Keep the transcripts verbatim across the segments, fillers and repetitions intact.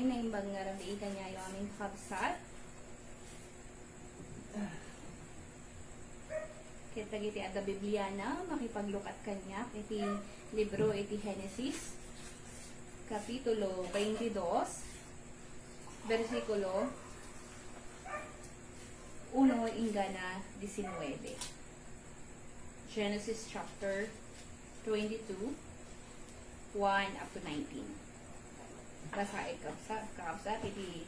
Naimbag nga rabii kaniayo amin kakabsat. Ket dagiti adda Bibliana, makipaglukat kaniak iti libro iti Genesis, Kapitulo twenty-two, bersikulo uno inggana diecinueve. Genesis chapter twenty-two, one up to nineteen. Basaek, kabsa-, kakabsat, iti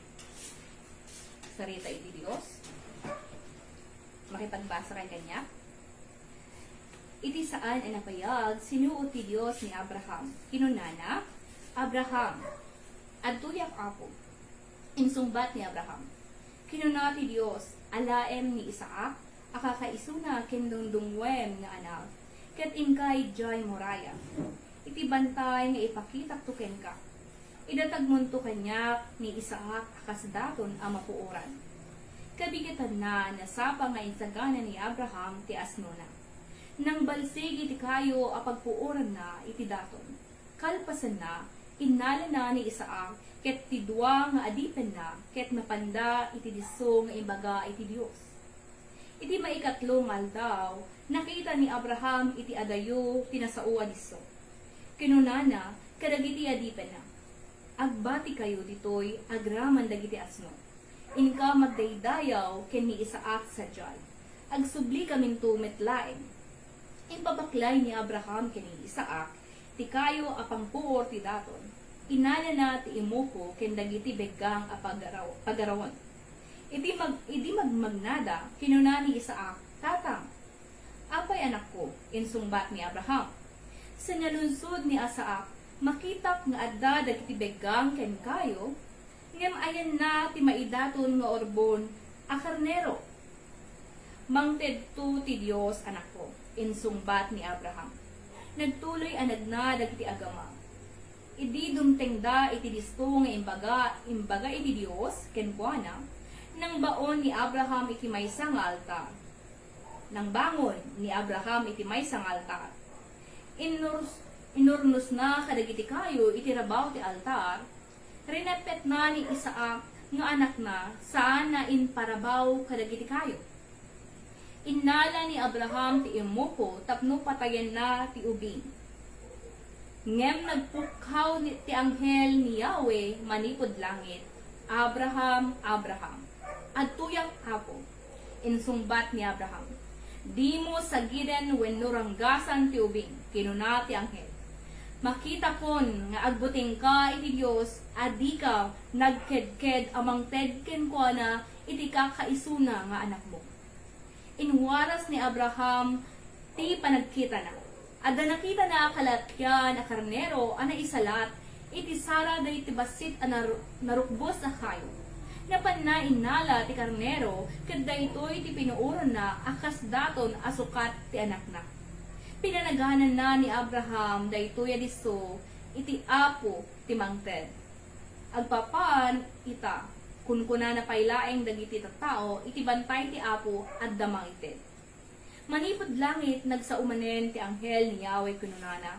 sarita iti Dios. Makipagbasa kaniak. Iti saan a napayag, sinuot ti Dios ni Abraham. Kinunana, "Abraham." "Adtoyak, Apo," insungbat ni Abraham. Kinuna ti Dios, "Alaem ni Isaac a kakaisuna ken dungdungngoem nga anak, ket inka idiay Moriah, iti bantay nga ipakitakto kenka. Idatagmonto kaniak ni Isaac a kas daton a mapuoran." Kabigetanna, nasapa nga insagana ni Abraham ti asnona. Nangbalsigi ti kayo a pagpuoranna iti daton. Kalpasanna, innalana ni Isaac ket ti dua nga adipenna, ket napanda iti disso nga imbaga iti Dios. Iti maikatlo nga aldaw, nakita ni Abraham iti adayo ti nasao a disso. Kinunana kadagiti adipenna, "Agbatikayo ditoy agraman dagiti asno. Inka magdaydayaw ken ni Isaac sadiay. Agsublikaminto met laeng." Impabaklay ni Abraham ken ni Isaac ti kayo a pangpuor ti daton. Inalana ti imuko ken dagiti beggang a pagaraw-, pagarawen. Idi mag-, idi magmagnada, kinuna ni Isaac, "Tatang." "Apay, anakko?" insungbat ni Abraham. "Sa nalunsod ni Isaac, makitak nga adda dagiti beggang ken kayo, ngem ayanna ti maidaton nga urbon a karnero." "Mangtedto ti Dios, anakko," insungbat ni Abraham. Nagtuloy a nagna dagiti agama. Idi dumtengda iti disso nga imbaga, imbaga iti Dios kenkuana, nangbaon ni Abraham iti maysa nga altar. Nangbangon ni Abraham iti maysa nga altar. Inur-, inurnosna kadagiti kayo iti rabaw ti altar. Rineppetna ni Isaac nga anakna, saan a imparabaw kadagiti kayo. Innala ni Abraham ti imuko tapno patayenna ti ubing. Ngem nagpukkaw ni, ti anghel ni Yahweh manipud langit, "Abraham, Abraham." "Adtoyak, Apo," insungbat ni Abraham. "Dimo sagiden wenno ranggasan ti ubing," kinuna ti anghel. "Makitakon nga agbutengka iti Dios a dika nagkedked a mangted kenkuana iti kakaisuna nga anakmo." Inwaras ni Abraham ti panagkitana. Adda nakitana a kalatian a karnero a naisalat iti sara daydi bassit a nar-, narukbos a kayo. Napanna innala ti karnero ket daytoy ti pinuoranna a kas daton a sukat ti anakna. Pinanagananna ni Abraham daytoy a disso iti Apo ti mangted. Agpapan ita, kunkunana pay laeng dagiti tattao iti bantay ti Apo adda mangted. Manipud langit, nagsao manen ti anghel ni Yahweh, kinunana,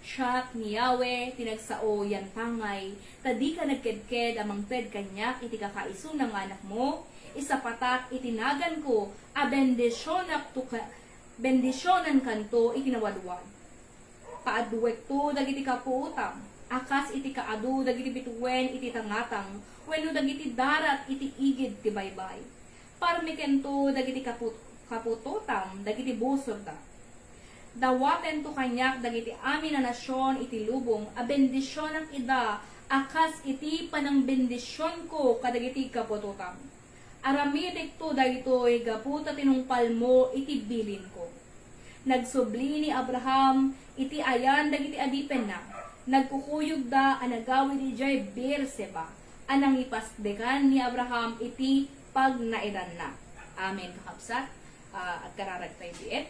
"Siak ni Yahweh ti nagsao, yantangay, ta dika nagkedked a mangted kaniak iti kakaisuna nga anakmo, isapatak iti naganko a bendisionakto ka, bendisionankanto iti nawadwad." Paaduekto dagiti kapuotam a kas iti kaadu dagiti bituen iti tangatang wenno dagiti darat iti igid ti baybay. Parmekento dagiti kapu-, kaputotam dagiti busorda. Dawatento kaniak dagiti amin a nasion iti lubong a bendisionak ida a kas iti panangbendisionko kadagiti kaputotam. Aramidekto daytoy gapu ta tinungpalmo iti bilinko. Nagsubli ni Abraham iti ayan dagiti adipenna. Nagkukuyogda a nagawid idiay Beerseba a nangipasdekan ni Abraham iti pagnaedanna. Amen, kakabsat. Ah, agkararag tayo diit.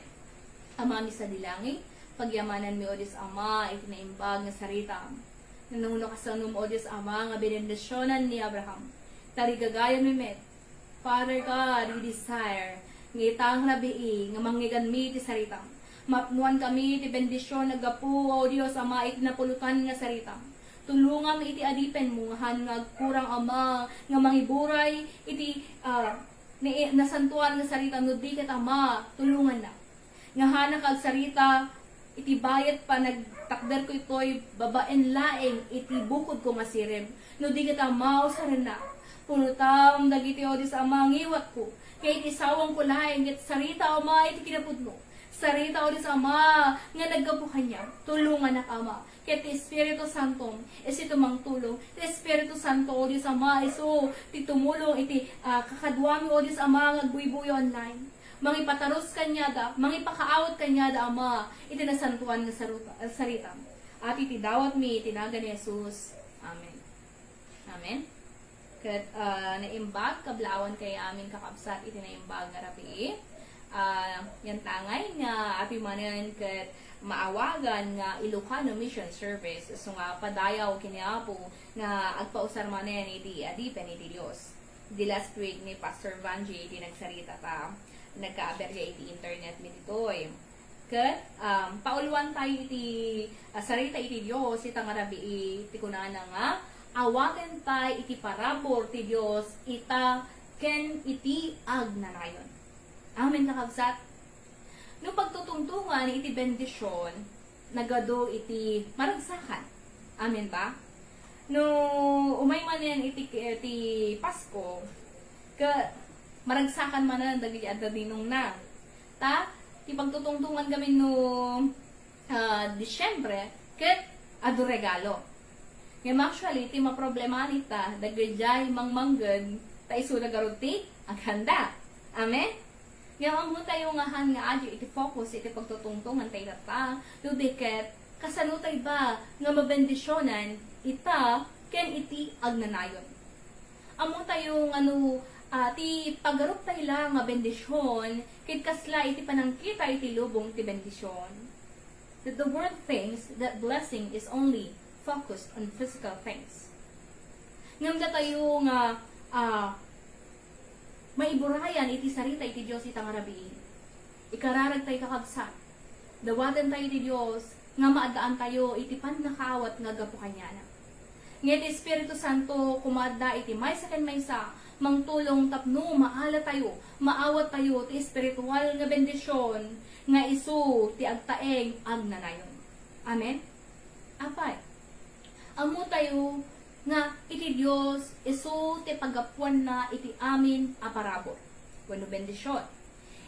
Amami sadi langit, pagyamananmi, O Dios Ama, iti naimbag nga saritam. Nanungnong kasano mo, O Dios Ama, nga benendisionan ni Abraham. Tarigagayanmi met, Father God, we desire nga ita nga rabii nga mangngegmi iti saritam. Mapnoan kami ti bendision a gapu, O Dios Ama, iti napulotan nga saritam. Tulongam iti adipenmo, nga han nga agkurang, Ama, nga mangiburay iti, ah, ni-, nasantoan nga sarita, no di ket, Ama, tulongannak. Nga hanak agsarita iti bayat panagtakderko itoy babaen laeng iti bukodko nga sirib. No di ket, Ama, usarennak. Punotam dagiti, O Dios, Ama, ngiwatko. Nga iti sawangko laeng ket sarita, Ama, iti kinapudno. Sarita, O Dios, Ama, nga naggapu kaniak. Tulongannak, Ama. Ket ti Espiritu Santo, isu ti mangtulong. Ti Espiritu Santo, O Dios Ama, isu ti tumulong iti, ah, kakaduami, O Dios Ama, nga agbuybuya online. Mangipatarus kaniada, mangipakaawat kaniada, Ama, iti nasantoan nga saruta-, sarita. Iti dawatmi, iti nagan ni Jesus. Amen. Amen. Ket, ah, naimbag, kablaawan kay amin kakabsat iti naimbag nga rabii. Ah, yantangay nga apay manen ket maawagan nga Ilocano Mission Service, isu nga padayaw ken ni Apo nga agpausar manen iti adipen iti Dios. Di last week ni Pastor Vangie iti nagsarita ta nagkaaberya iti internet mi ditoy. Ket, um, pauluan tayo iti, ah, sarita iti Dios, ita nga rabii ti kunana nga, awaten tayo iti parabur ti Dios, ita ken iti agnanayon. Amen, kakabsat? No pagtutungtungan iti bendision, nagadu iti maragsakan. Amen ba? No umay manen iti, iti Pasko, ket maragsakan manen dagiti adda dinongna. Ta, ti pagtutungtongan kami no, ah, Disyembre, ket adu regalo. Ngem actually, ti maproblema ita, dagiti mangmangged, ta isuna garud ti aghanda. Amen? Ngem ammo tayo nga han nga adu iti focus iti pagtutungtongan tayo ita, no di ket, kasano tayo ba nga mabendisionan ita ken iti agnanayon? Ammo tayo nga no, ah, ti pagarup tayo la nga bendision, ket kasla iti panangkita iti lubong ti bendision. That the world thinks that blessing is only focused on physical things. Ngem datayo nga, ah, maiburayan iti sarita iti Dios ita nga rabii. Ikararag tayo, kakabsat. Dawaten tayo ti Dios nga maaddaan tayo iti pannakaawat nga gapu kaniana. Nga ti Espiritu Santo kumadda iti maysa ken maysa, mangtulong tapno maala tayo, maawat tayo ti espiritual nga bendision nga isu ti agtaeng agnanayon. Amen? Apay, ammo tayo nga iti Dios isu ti paggapuanna iti amin a parabur wenno bendision.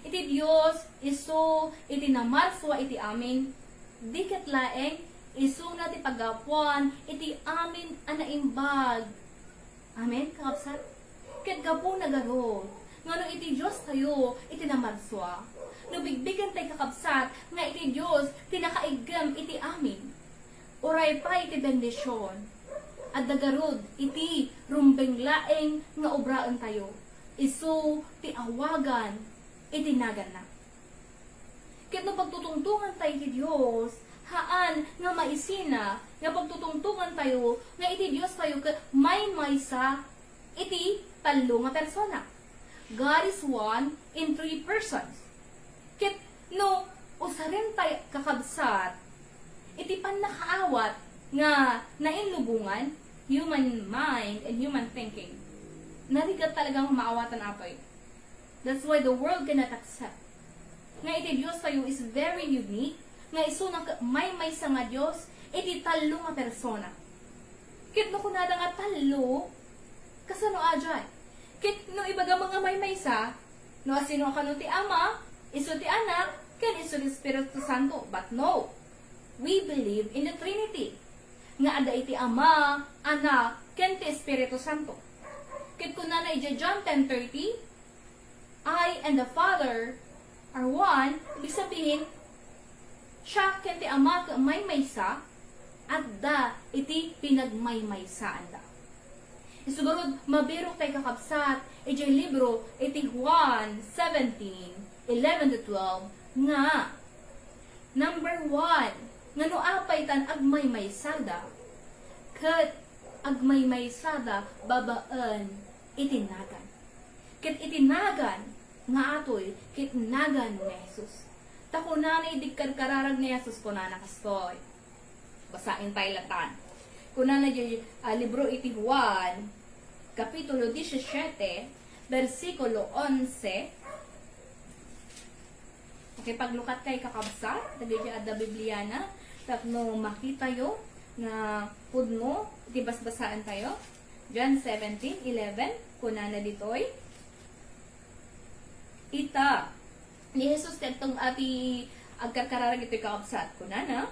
Iti Dios isu iti namarsua iti amin, di ket laeng isuna ti paggapuan iti amin a naimbag. Amen, kakabsat? Ket gapuna garud, nga no iti Dios tayo iti namarsua, no bigbigen tay kakabsat nga iti Dios ti nakaiggem iti amin, uray pay ti bendision, adda garud iti rumbeng laeng nga obraen tayo, isu ti awagan iti naganna. Ket no pagtutungtongan tayo ti Dios, haan nga maisina nga pagtutungtongan tayo nga iti Dios tayo ket maymaysa iti tallo nga persona. God is one in three persons. Ket no usaren tayo, kakabsat, iti pannakaawat nga nainlubongan, human mind and human thinking, narigat talaga nga maawatan atoy. That's why the world cannot accept nga iti Dios tayo is very unique, nga isuna ket maymaysa nga Dios iti tallo nga persona. Ket no kunada nga tallo, kasano a diay? Ket no ibaga nga maymaysa, no asino a kano ti Ama, isu ti Anak, ken isu ti Espiritu Santo. But no, we believe in the Trinity, nga adda iti Ama, Anak, ken ti Espiritu Santo. Ket kunana idiay John ten thirty, "I and the Father are one," ibig sabihin, siya ken ti Ama ket maymaysa, adda iti pinagmaymaysaanda. Isu garud, mabirok tay, kakabsat, idiay libro iti Juan seventeen, eleven to twelve, nga, number one, nga no apay tan agmaymaysada, ket agmaymaysada babaen iti nagan. Ket iti nagan nga atoy ket nagan ni Jesus. Ta kunana idi karkararag ni Jesus, kunana kastoy. Basaen tay latan. Kunana diay, ah, libro iti Juan, Kapitulo disisiete, bersikulo onse. Okay, paglukat kay kakabsat, dagiti adda Bibliana, tapno makitayo nga pudno iti basbasaentayo. John seventeen eleven, kunana ditoy, Ita, ni Jesus ti agtug-, a, ti agkarkararag itoy kakabsat. Kunana,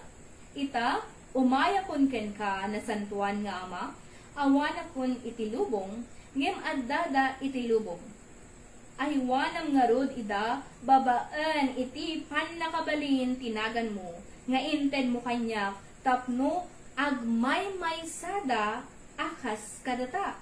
"Ita, umayakon kenka, Nasantoan nga Ama, awanakon iti lubong, ngem addada iti lubong. Aywanam ngarud ida babaen iti pannakabalin ti naganmo nga intedmo kaniak tapno agmaymaysada a kas kadata."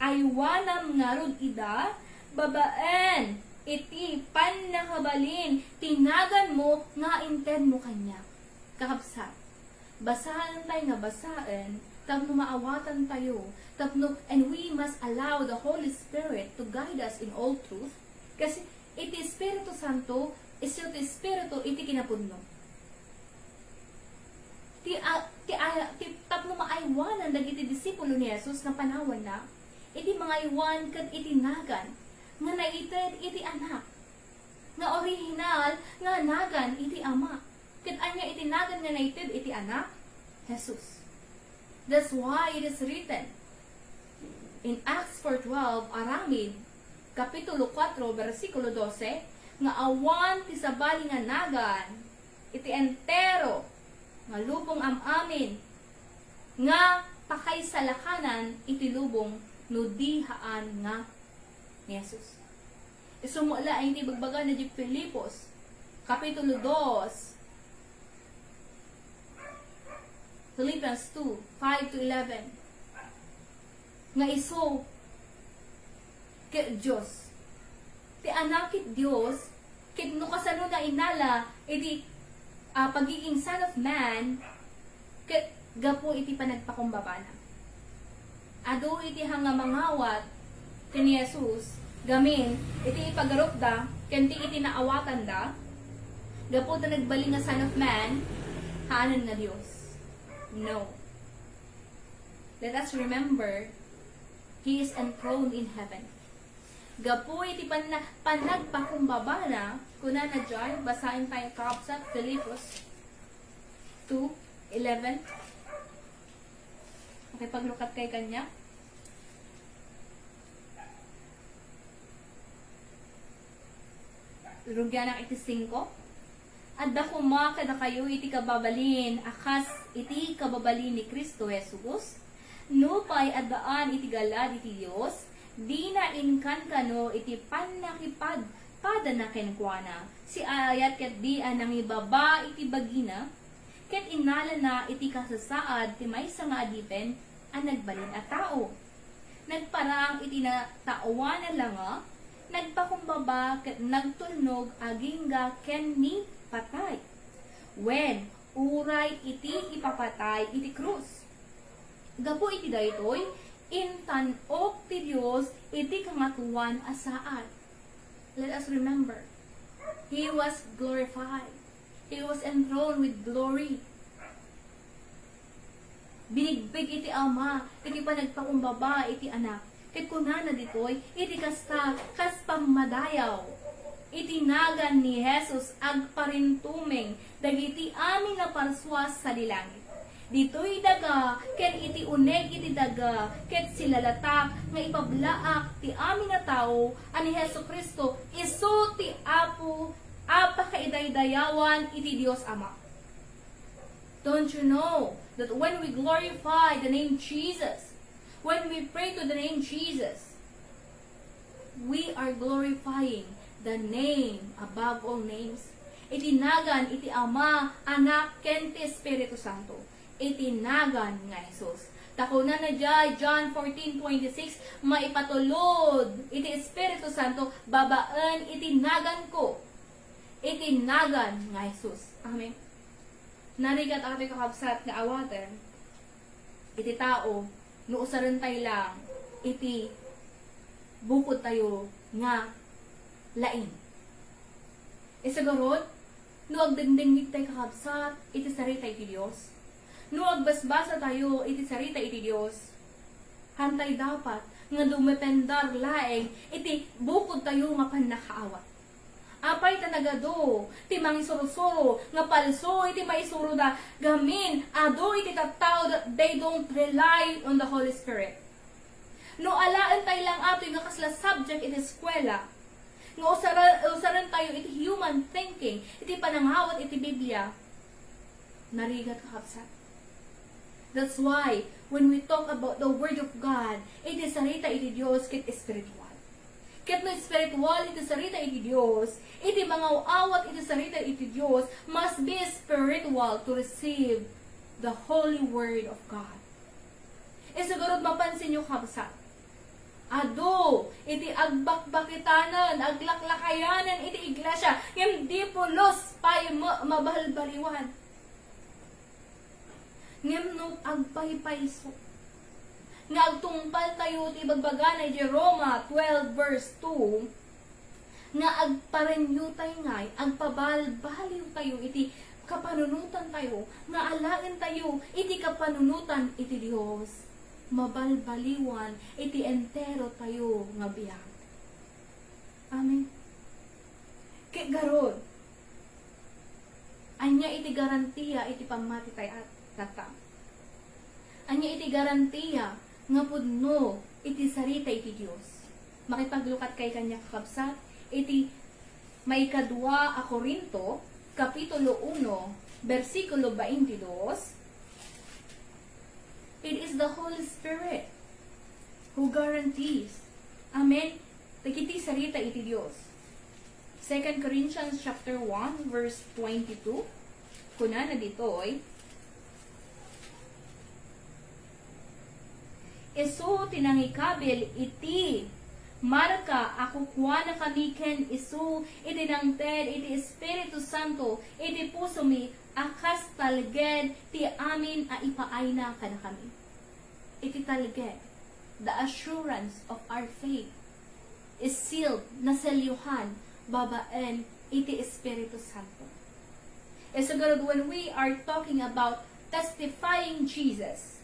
Aywanam ngarud ida babaen iti pannakabalin ti naganmo nga intedmo kaniak. Kakabsat, basaentayo nga basaen tapno maawatantayo, tapno, and we must allow the Holy Spirit to guide us in all truth, kasi iti Espiritu Santo, isu ti Espiritu iti kinapudno. Ti, a, ti, a, ti tapno maaywanan dagiti disipulo ni Jesus nga panawanna, iti mangaywan ket iti nagan nga naited iti Anak, nga original nga nagan iti Ama. Ket ania iti nagan nga naited iti Anak? Jesus. That's why it is written in Acts four twelve, aramid, Kapitulo kuatro, bersikulo dose, nga awan ti sabali nga nagan iti entero nga lubong am-amin nga pakaisalakanan iti lubong no di haan nga ni Jesus. Isu met laeng ti ibagbagana di Filipos, Kapitulo dos, Philippians two, five to eleven, nga isu ket Dios. Ti Anak ket Dios, ket no kasano na inala iti, ah, pagiging Son of Man, ket gapu iti panagpakumbabana. Adu iti hanga mangawat ken ni Jesus gamin iti ipagarupda ken ti iti naawatanda, gapu ta nagbalin nga Son of Man, haanen nga Dios. No. Let us remember, He is enthroned in heaven. Gapu iti panna-, panagpakumbabana, kunana diay, basaentayo, kakabsat, Filipos two eleven. Okay, paglukat kay kaniak. Rugianak iti singko. Adda koma kadakayo iti kababalin a kas iti kababalin ni Cristo Jesus. Nupay addaan iti galad iti Dios, dina inkankano iti pannakipad-, padana kenkuana. Siayat ketdi a nangibaba iti bagina, ket innalana iti kasasaad ti maysa nga adipen a nagbalin a tao. Nagparang iti nataoan a langa, nagpakumbaba ket nagtulnog agingga ken ni patay. Wen, uray iti ipapatay iti krus. Gapu iti daytoy, intan-ok ti Dios iti Kangatoan a Saad. Let us remember, He was glorified. He was enthroned with glory. Binigbig iti Ama iti panagpakumbaba iti Anak. Ket kunana ditoy, iti kasta, kas pammadayaw, iti nagan ni Jesus, agparintumeng dagiti amin a parsua sadi langit. Ditoy daga, ken iti uneg iti daga, ket silalatak nga ipablaak ti amin a tao a ni Jesu-Cristo isu ti Apo a pakaidaydayawan iti Dios Ama. Don't you know that when we glorify the name Jesus, when we pray to the name Jesus, we are glorifying the name above all names. Iti nagan iti Ama, Anak, ken ti Espiritu Santo. Iti nagan nga Jesus. Ta kunana diay John fourteen twenty-six, "Maipatulod iti Espiritu Santo babaen iti naganko." Iti nagan nga Jesus. Amen. Narigat, atoy kakabsat, nga awaten iti tao no usarentayo lang iti bukodtayo nga laing. Isu garud, no agdengdengngegtay, kakabsat, iti sarita iti Dios, No agbasbasa tayo iti sarita iti Dios, hantay dapat nga dumependar laeng iti bukod tayo nga pannakaawat. Apay ta nagadu ti mangisursuro nga palso iti maisuroda gamin adu iti tattao that they don't rely on the Holy Spirit. No alaen tayo lang atoy nga kasla subject iti eskwela, nga usara-, usaren tayo iti human thinking, iti panangawat iti Biblia, narigat, kakabsat. That's why, when we talk about the Word of God, iti sarita iti Dios ket espiritual. Ket no espiritual iti sarita iti Dios, iti mangaw-awat iti sarita iti Dios must be spiritual to receive the holy Word of God. Isu garud, mapansin yo, kabsat, adu iti agbakbakitanan, aglaklakayanan iti iglesia, ngem di pulos pay ma-, mabalbaliwan. Ngem no agpaypayso nga agtungpal tayo ti ibagbagana iti Roma twelve verse two, nga agparenniotayo ngay, agpabalbaliwtayo iti kapanunotantayo, nga alaentayo iti kapanunotan iti Dios, mabalbaliwan iti enterotayo nga biag. Amen. Ket garud, ania iti garantia iti pammatitayo tatta? Ania iti garantia nga pudno iti sarita iti Dios? Makipaglukatkayo kaniak, kakabsat, iti maikadua a Corinto, Kapitulo uno, bersikulo baintidos. It is the Holy Spirit who guarantees, amen, dagiti sarita iti Dios. Second Corinthians chapter one, verse twenty-two, kunana ditoy, "Isu ti nangikabil iti marka a kukuanakami ken isu iti nangted iti Espiritu Santo iti pusomi a kas talged ti amin a ipaayna kadakami." Iti talged, the assurance of our faith is sealed, naselyohan babaen iti Espiritu Santo. Isu garud, when we are talking about testifying Jesus,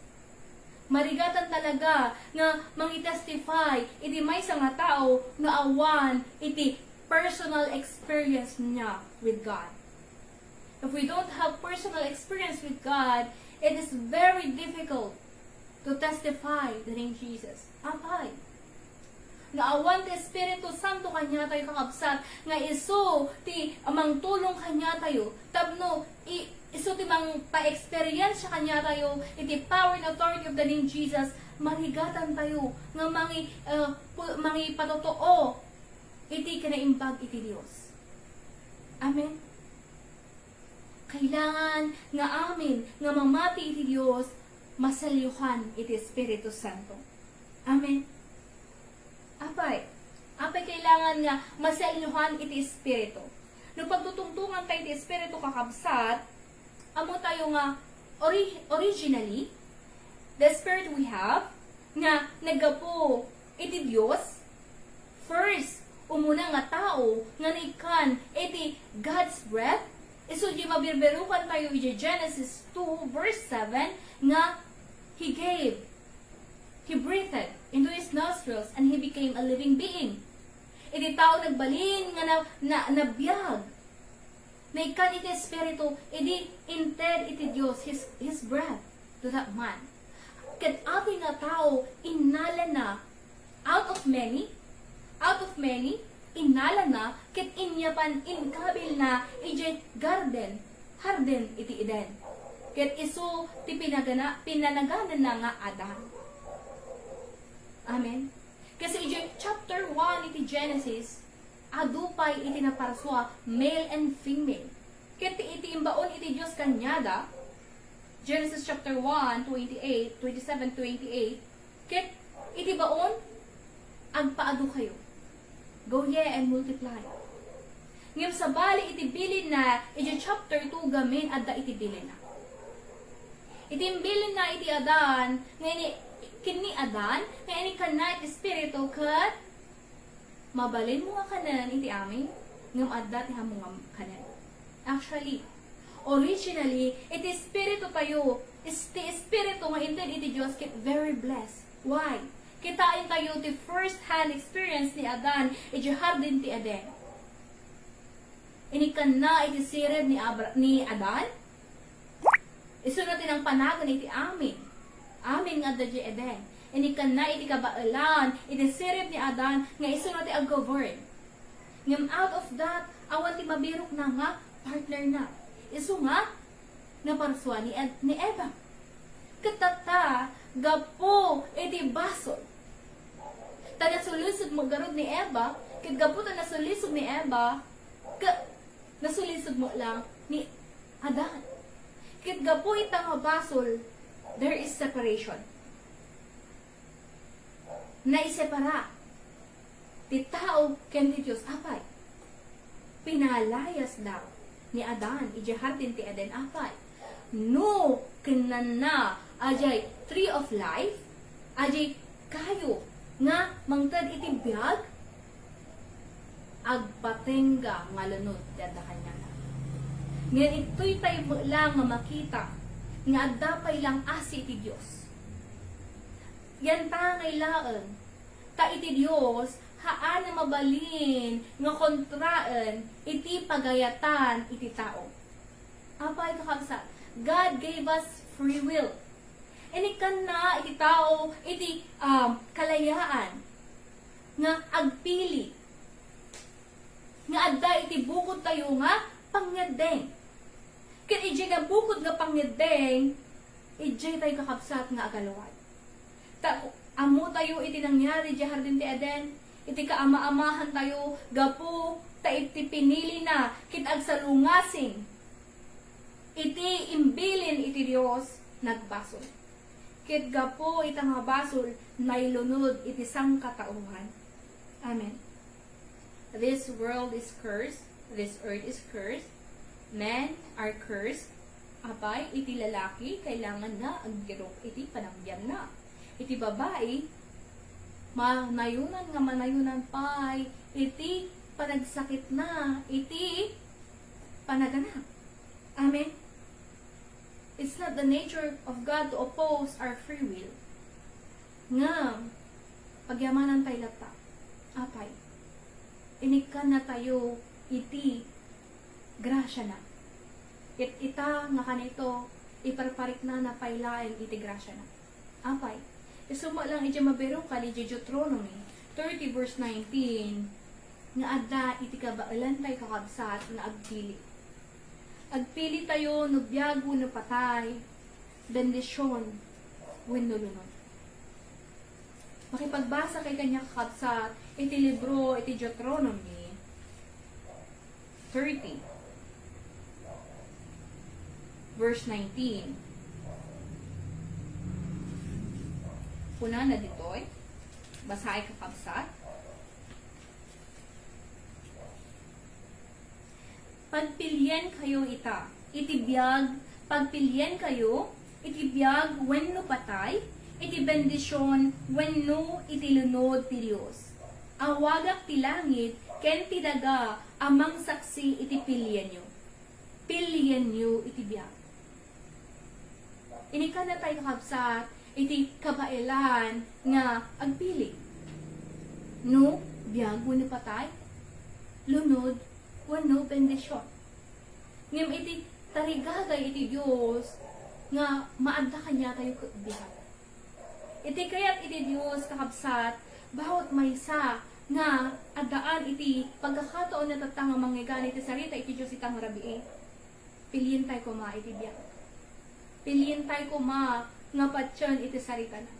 marigatan talaga nga mangi-testify iti maysa nga tao no awan iti personal experience niya with God. If we don't have personal experience with God, it is very difficult to testify the name Jesus. Apay? No awan ti Espiritu Santo kaniatayo, kakabsat, nga isu ti mangtulong kaniatayo tapno i-, isu ti mangpa-experience kaniatayo iti power and authority of the name Jesus, marigatan tayo nga mangi-, uh, pu-, mangipatotoo iti kinaimbag iti Dios. Amen. Kailangan nga amin nga mamati iti Dios, maselyohan iti Espiritu Santo. Amen. Apay, apay kailangan nga maselyohan iti Espiritu? No pagtutungtungan tayo iti Espiritu, kakabsat, ammo tayo nga ori-, originally, the Spirit we have, nga naggapu iti Dios, first, umuna nga tao nga naikkan iti God's breath, isu diay mabirbirukan tayo iti Genesis two verse seven nga, "He gave, He breathed into his nostrils, and he became a living being." Iti tao nagbalin nga na, na, nabiag. Naikkan iti Espiritu, idi inted iti Dios his, his breath to that man. Ket atoy nga tao, innalana, out of many, out of many, innalana, ket inyapan inkabilna idiay garden, hardin iti Eden. Ket isu ti pinagana-, pinanagananna nga Adan. Amen. Kasi idiay chapter one iti Genesis, adu pay iti naparsua, male and female. Ket ti, iti imbaon iti Dios kaniada, Genesis chapter one, twenty-eight, twenty-seven, twenty-eight, ket iti baon, "Agpaadukayo. Go ye and multiply." Ngem sabali iti bilinna, iti chapter two gamin, adda iti bilinna. Iti imbilinna iti Adan, nga ini-, ken ni Adan, nga inikkanna iti Espiritu ket mabalinmo nga kanen iti amin, ngem adda ti hammom nga kanen. Actually, originally, iti espiritu tayo, Is-, ti Espiritu nga inted iti Dios ket very blessed. Why? Kitaentayo ti first hand experience ni Adan iti Hardin ti Eden. Inikkanna iti sirib ni Abra-, ni Adan. Isuna ti nangpanagan iti amin. Amin nga adda iti Eden. Inikkanna iti kabaelan, iti sirib ni Adan, nga isuna ti aggovern. Ngem out of that, awan ti mabirokna nga partner na. Isu nga naparsua ni Ed-, ni Eva. Ket tatta, gapu iti basol. Ta nasulisog met garud ni Eva, ket gapu ta nasulisog ni Eva, ket nasulisog met lang ni Adan. Ket gapu ita nga basol, there is separation. Naisepara ti tao ken ti Dios. Apay? Pinalayasda ni Adan idiay Hardin ti Eden. Apay? No kennanna adiay tree of life, adiay kayo nga mangted iti biag, agpatengga nga lunod ti adda kaniana. Ngem ittoy tayo met lang nga makita nga adda pay lang asi iti Dios. Yantangay laeng, ta iti Dios, haan a mabalin nga kontraen iti pagayatan iti tao. Apay, kakabsat, God gave us free will. Inikkanna iti tao iti, um, kalayaan nga agpili nga adda iti bukodtayo nga pangngeddeng. Ket idiay nga bukod nga pangngeddeng, idiay tayo, kakabsat, nga agalwad. Ta ammotayo iti nangyari idiay Hardin ti Eden, iti kaama-amahantayo gapu ta iti pinilina ket agsalungasing iti imbilin iti Dios, nagbasol. Ket gapu ita nga basol, nailunod iti sangkataoan. Amen. This world is cursed. This earth is cursed. Men are cursed. Apay, iti lalaki, kailanganna aggirok iti panagbiagna. Iti babai, manayonan nga manayonan pay iti panagsakitna, iti panaganak. Amen? It's not the nature of God to oppose our free will. Ngem, pagyamanantayo latta. Apay, inikkannatayo iti grasiana. Ket ita nga kanito, iparpariknana pay laeng iti grasiana. Apay, isu met lang idiay mabirokan idiay Deuteronomy thirty verse nineteen, nga adda iti kabaelantayo, kakabsat, nga agpili. Agpilitayo no biag wenno patay, bendision wenno lunod. Makipagbasakay kaniak, kakabsat, iti libro iti Deuteronomy thirty, verse nineteen. Kunana ditoy, basaek, kakabsat. Pagpilienkayo ita iti biag, pagpilienkayo iti biag wenno patay, iti bendision wenno iti lunod ti Dios. Awagak ti langit ken ti daga a mangsaksi iti pilienyo. Pilienyo iti biag. Inikannatayo, kakabsat, iti kabaelan nga agpili. No biag wenno patay, lunod wenno bendision. Ngem iti tarigagay iti Dios nga maadda kaniatayo ket biag. Iti kayat iti Dios, kakabsat, bawat maysa nga addaan iti pagkakataon na tatta nga mangngegana iti sarita iti Dios ita nga rabii, pilientayo koma iti biag. Pilientayo koma nga patien iti saritana.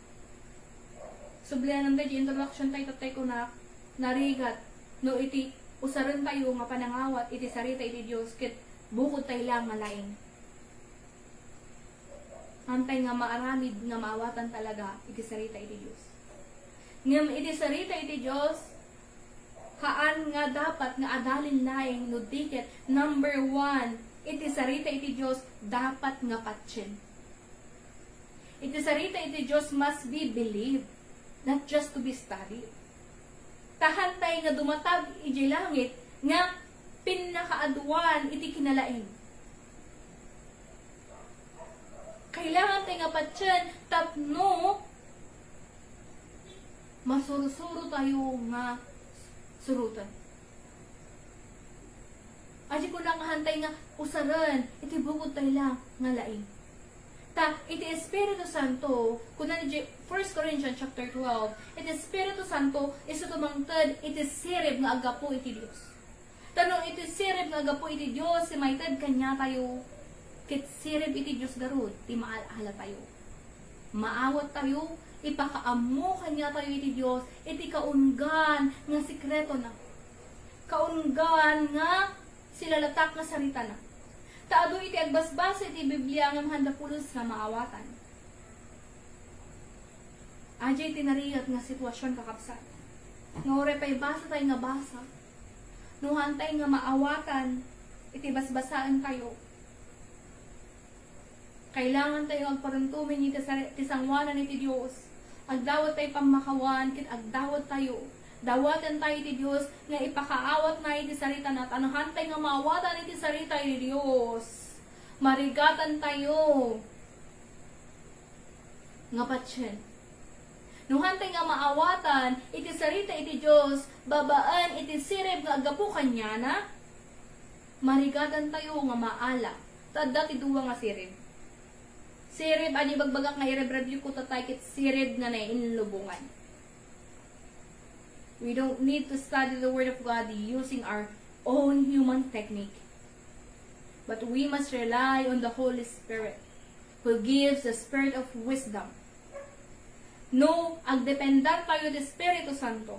Sublianantayo iti introduction tayo, tattay kunak, narigat no iti usarentayo nga panangawat iti sarita iti Dios ket bukodtayo la nga laing. Haantay nga maaramid nga maawatan talaga iti sarita iti Dios. Ngem iti sarita iti Dios, haan nga dapat nga adalin laeng no di ket number one iti sarita iti Dios, dapat nga patien. Iti sarita iti Dios must be believed, not just to be studied. Ta haantay nga dumatag idiay langit nga pinnakaaduan iti kinalaing. Kailangan tayo nga patien tapno masursuro tayo nga suroten. Adi ko nakahantay nga usaren iti bukod tayo lang nga laing. Ta, iti Espiritu Santo, kuna ni Je-, First Corinthians chapter twelve, iti Espiritu Santo, isu tumangted iti sirib nga aggapu iti Dios. Ta no iti sirib nga aggapu iti Dios ti maited kaniatayo, ket sirib iti Dios garud ti maal-alatayo. Maawattayo, ipakaammo kaniatayo iti Dios iti kaunggan nga sekretona. Kaunggan nga silalatak nga saritana. Ta adu iti agbasbasa iti Biblia ngem haanda pulos nga maawatan. Adiay ti narigat nga sitwasyon, kakabsat. Nga uray pay basa tayo nga basa, no haantay nga maawatan iti basbasaentayo, kailangan tayo agparumtumi iti sari-, ti sangoanan iti Dios. Agdawat tayo pammakawan, ket agdawat tayo. Dawaten tayo iti Dios nga ipakaawatna iti saritana, ta no haantay nga maawatan iti sarita iti Dios, marigatan tayo nga patien. No haantay nga maawatan iti sarita iti Dios babaen iti sirib nga aggapu kaniana, marigatan tayo nga maala. Ta adda ti dua nga sirib. Sirib, adi bagbagak nga i-review ko tatay ket sirib nga naiinlubongan. We don't need to study the Word of God using our own human technique. But we must rely on the Holy Spirit, who gives the spirit of wisdom. No, agdependar tayo ti Espiritu Santo.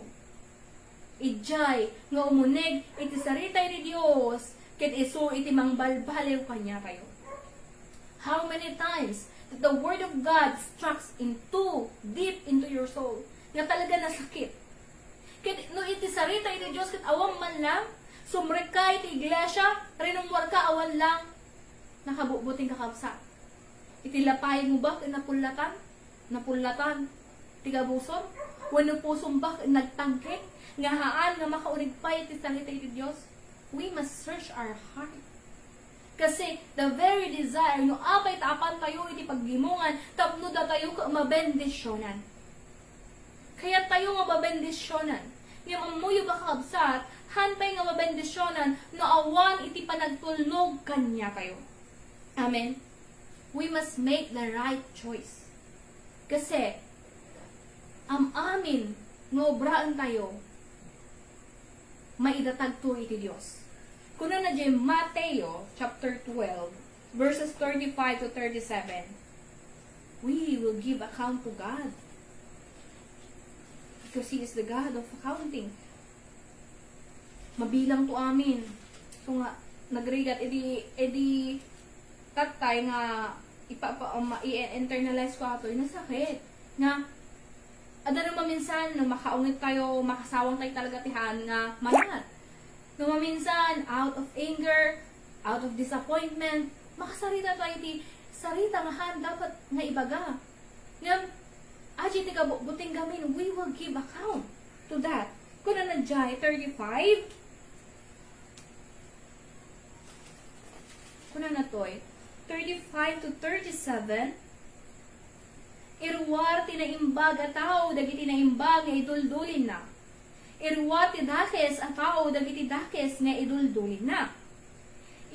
Idiay nga umuneg iti sarita iti Dios, ket isu iti mangbalbaliw kaniatayo. How many times that the Word of God strikes into, deep into your soul, nga talaga nasakit? Ket no iti sarita iti Dios ket awan man lang, sumrek ka iti iglesia, rinummuarka awan lang, nakabubuting kakabsat. Iti lapaymo ba ket napullatan? Napullatan ti gabusom? Wenno pusom ba ket nagtangkeng nga haan nga makaunig pay iti sarita iti Dios? We must search our heart. Kasi the very desire, no apay ta apantayo iti paggimongan tapno datayo ket mabendisionan. Kayat tayo nga mabendisionan. Ngem ammoyo ba, kakabsat, haantay nga mabendisionan no awan iti panagtulnog kaniatayo. Amen. We must make the right choice. Kasi, am-amin nga obraentayo, maidatagto iti Dios. Kunana diay Mateo chapter twelve, verses thirty-five to thirty-seven, "We will give account to God, because He is the God of accounting." Mabilangto amin. So nga, nagrigat, edi, edi, tatay nga, ipa-, pa-, ma-, i-internalize ko ato, nasakit. Nga, adda no maminsan, no makaungit tayo, makasawang tayo talaga ti haan nga mayat. No maminsan, out of anger, out of disappointment, makasarita tayo ti sarita nga haan dapat nga ibaga. Ngem, adi ti kabubuting gamin, we will give account to that. Kunana diay thirty-five, kunana toy, thirty-five to thirty-seven, "Iruar ti naimbag a tao dagiti naimbag nga iduldulinna. Iruar ti dakes a tao dagiti dakes nga iduldulinna."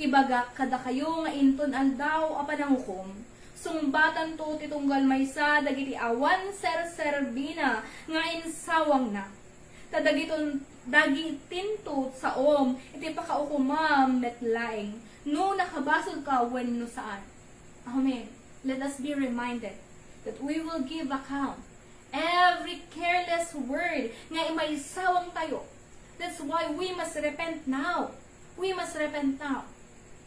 Ibagak kadakayo nga inton Aldaw a Panangukom, sungbatanto ti tunggal maysa dagiti awan serserbina nga insawangna. Ta dagiton-, dagitinto saom iti pakaukomam met laeng no nakabasolka wenno saan. Amen. Let us be reminded that we will give account every careless word nga maisawang tayo. That's why we must repent now. We must repent now.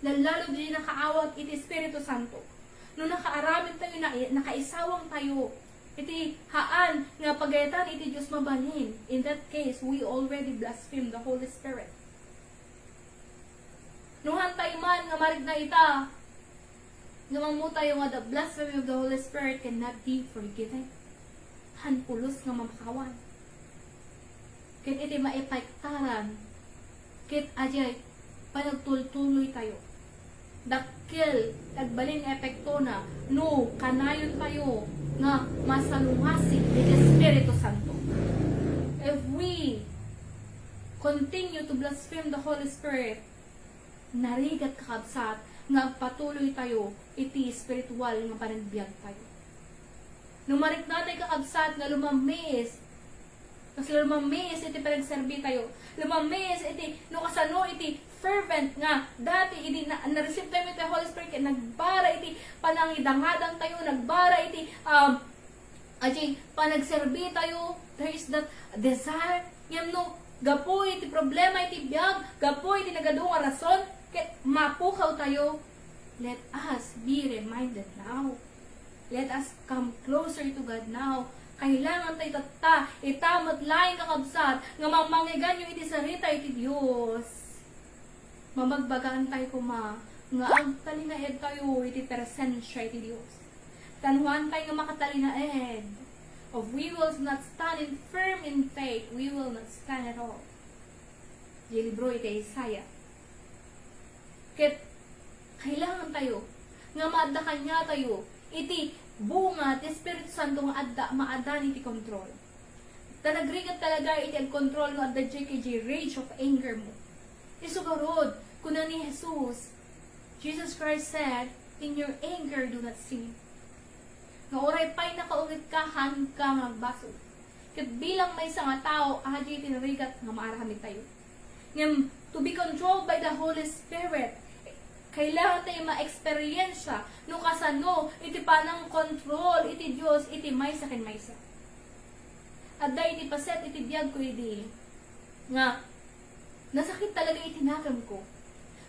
Lalo-lalo di nakaawat iti Espiritu Santo. No nakaaramid tayo, na, nakaisawang tayo iti haan nga pagayatan iti Dios mabalin, in that case, we already blaspheme the Holy Spirit. No haantay man nga marikna ita, nga mangmutayo nga the blasphemy of the Holy Spirit cannot be forgiven. Haan pulos nga mamakawan. Ket iti maipaiktaran, ket adiay panagtultuloy tayo. Dakkel ti agbalin nga epektona no kanayon tayo nga masalungasing iti Espiritu Santo. If we continue to blaspheme the Holy Spirit, narigat, kakabsat, nga agpatuloy tayo iti espiritual nga panagbiag tayo. No mariknatay, kakabsat, nga lumammiis, kas lumammiis iti panagserbi tayo, lumammiis iti, no kasano iti fervent nga dati idi na, na-receive tayo iti Holy Spirit, ket nagbara iti panangidangadang tayo, nagbara iti, um, adi, panagserbi tayo, there is that desire. Ngem no gapu iti problema iti biag, gapu iti nagadu nga rason, ket mapukaw tayo, let us be reminded now. Let us come closer to God now. Kailangan tayo tatta, ita met laeng, kakabsat, nga mammangeganyo iti sarita iti Dios. Mabagbagaan tayo koma nga agtalinaed tayo iti presensia iti Dios. Tan haan tayo nga makatalinaed. If we will not stand in firm in faith, we will not stand at all. Di libro iti Isaiah. Ket kailangan tayo nga maadda kaniatayo iti bunga ti Espiritu Santo nga adda, maaddaan iti kontrol. Ta nagrigat talaga iti agkontrol no adda diay kay diay rage of anger mo. Isu garud, kuna ni Jesus, Jesus Christ said, "In your anger, do not sin." Nga uray pay nakaunget ka, haanka nga agbasol. Ket bilang maysa nga tao, adi ti narigat nga maaramid tayo. Ngem, to be controlled by the Holy Spirit, kailangan tayo ma-experience no kasano iti panang-control iti Dios iti maysa ken maysa. Adda iti paset iti biag ko idi nga nasakit talaga iti nakem ko.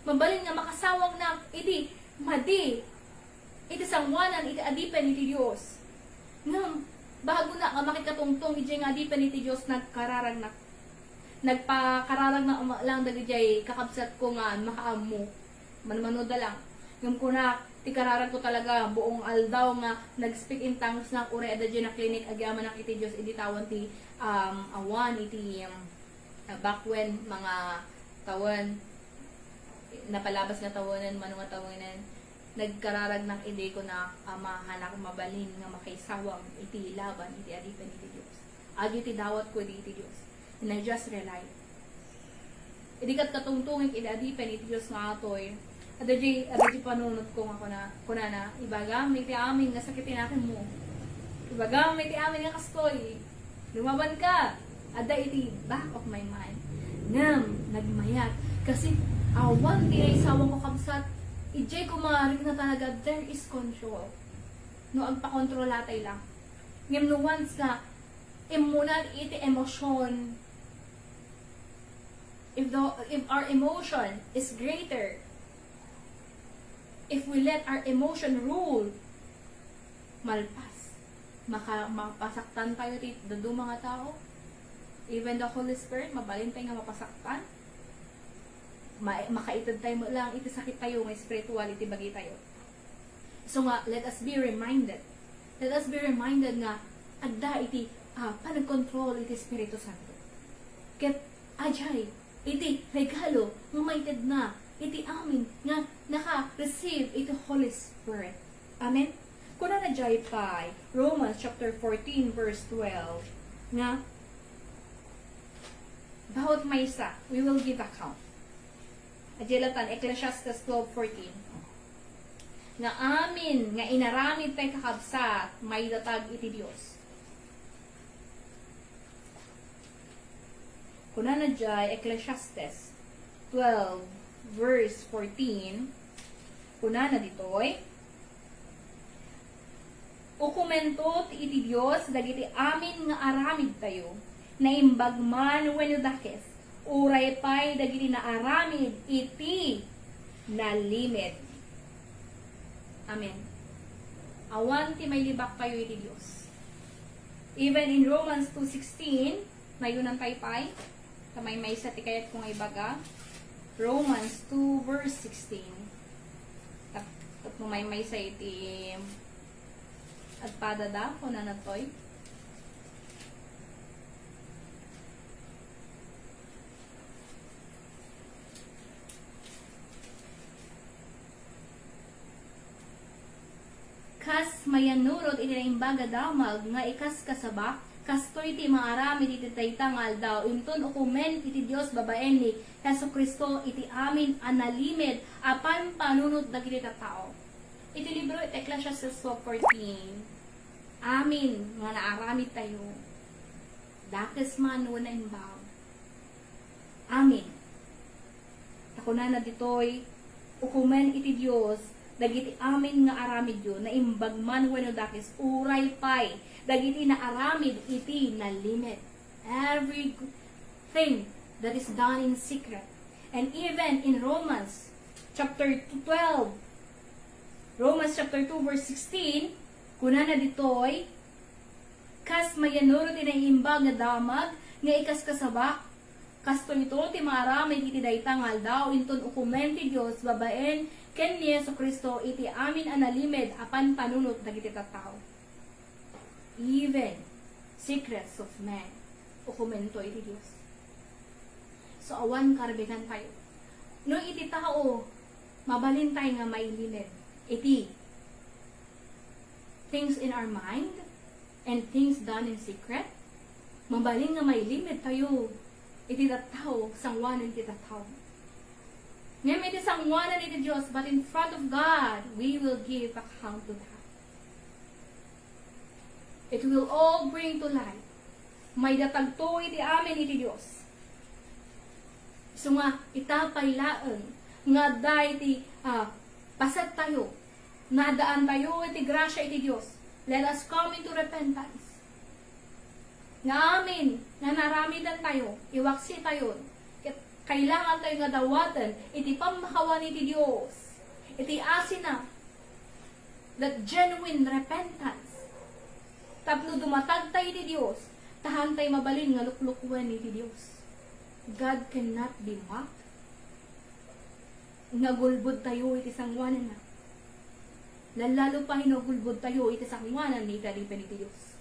Mabalin nga makasawangnak iti madi iti sangoanan iti adipen iti Dios. Ngem, bago na nga makikatungtong idiay nga adipen iti Dios, nagkararagnak. Nagpakararagnak lang dagidiay kakabsat ko nga makaammo. Manmanoda lang. Ngem kunak, ti kararag ko talaga, buong aldaw nga nag-speak in tongues nak, uray adda diay na-clinic, agyamanak iti Dios, idi tawen ti, um, awan iti, um, uh, back when, mga tawen, napalabas nga tawenen, mano nga tawenen, nagkararagnak idi kunak, Ama, hanak mabalin nga makaisawang iti laban iti adipen iti Dios. Adu ti dawatko idi iti Dios. And I just realized. Idi ket katungtongek idi adipen iti Dios nga atoy, adda diay, adda diay panunotko nga kuna, kunana, "Ibagam iti amin nga sakit ti nakemmo. Ibagam iti amin nga kastoy. Lumabanka." Adda iti back of my mind. Ngem, nagmayat. Kasi, awan ti naisawangko, kabsat, idiay ko marikna talaga, there is control. No agpakontrolatay lang. Ngem no once nga immunan iti emosyon, if the, if our emotion is greater, if we let our emotion rule, malpas, maka-, mapasaktan tayo ti dadduma nga tao. Even the Holy Spirit, mabalin tayo nga mapasaktan. Ma-, makaited tayo met lang iti sakit tayo nga espiritual iti bagi tayo. So nga, let us be reminded. Let us be reminded nga adda iti, ah, panagkontrol iti Espiritu Santo. Ket adiay iti regalo nga maitedna iti amin nga naka-receive iti Holy Spirit. Amen? Kunana diay pay, Romans chapter fourteen, verse twelve, nga, "About maysa, we will give account." Adiay latan, Ecclesiastes twelve fourteen. Nga amin nga inaramid tay, kakabsat, maidatag iti Dios. Kunana diay Ecclesiastes twelve, verse fourteen, kunana ditoy, "Ukomento ti iti Dios dagiti amin nga aramidtayo, naimbag man wenno dakes, uray pay dagiti naaramid iti nalimed." Amen. Awan ti mailibak tayo iti Dios. Even in Romans two sixteen, nayunan tayo pay. Ta maymaysa ti kayatko nga ibaga. Romans two verse sixteen. Tap-, tapno maymaysa iti agpadada, kunana toy. Mayanurot iti Naimbag a Damag nga ikaskasaba, kastoy ti maaramid iti dayta nga aldaw, inton ukomen iti Dios babaen ni Jesu-Cristo iti amin a nalimed a panpanunot dagiti tattao. Iti libro iti Ecclesiastes twelve fourteen, amin nga naaramid tayo, dakes man wenno imbag. Amin. Ta kunana ditoy, ukomen iti Dios dagiti amin nga aramidyo, naimbag man wenno dakes, uray pay dagiti naaramid iti nalimed. Everything that is done in secret. And even in Romans chapter twelve, Romans chapter two verse sixteen, kunana ditoy, kas mayanurot ti naimbag nga damag nga ikaskasaba, kastoyto ti maaramid iti dayta nga aldaw, inton ukomen ti Dios babaen ken ni Jesu-Cristo iti amin a nalimed a panpanunot dagiti tattao. Even secrets of men, ukomento iti Dios. So, awan karbigan tayo. No iti tao, mabalin tayo nga mailimed iti things in our mind and things done in secret. Mabalin nga mailimed tayo iti tattao, sangoanan iti tattao. Ngem iti sangoanan iti Dios, but in front of God, we will give account to that. It will all bring to light. Maidatagto iti amin iti Dios. Isu nga, ita pay laeng nga adda iti, ah, paset tayo, naaddaantayo iti grasia iti Dios. Let us come into repentance. Nga amin nga naramiden tayo, iwaksi tayo, ket kailangan tayo nga dawaten iti pammakawan iti Dios, iti asina, that genuine repentance. Tapno dumatag tayo iti Dios, ta haantay mabalin nga luklukuen iti Dios. God cannot be mocked. Nga gulbod tayo iti sangoananna. Lallalo pay no gulbod tayo iti sangoanan ni iti adipen iti Dios.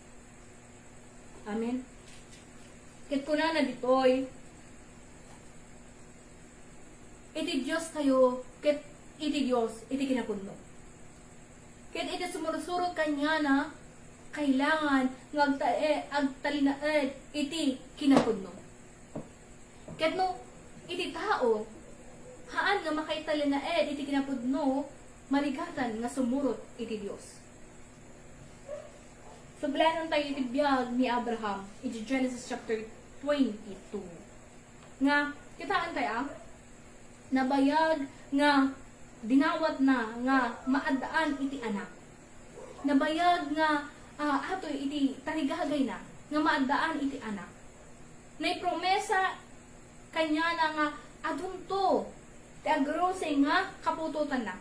Amen. Ket kunana ditoy, iti Dios tayo, ket iti Dios iti kinapudno. Ket iti sumursurot kaniana, kailangan nga agta-, eh, agtalinaed iti kinapudno. Ket no iti tao, haan nga makaitalinaed iti kinapudno, maligatan nga sumurot iti Dios. Sublanan tayo iti biag ni Abraham iti Genesis chapter twenty-two. Nga, kitaan tayo, ah, nabayag nga dinawatna nga maaddaan iti anak. Nabayag nga, ah, atoy iti tarigagayna nga maaddaan iti anak. Naipromesa kaniana nga adunto ti agrose nga kaputotanna.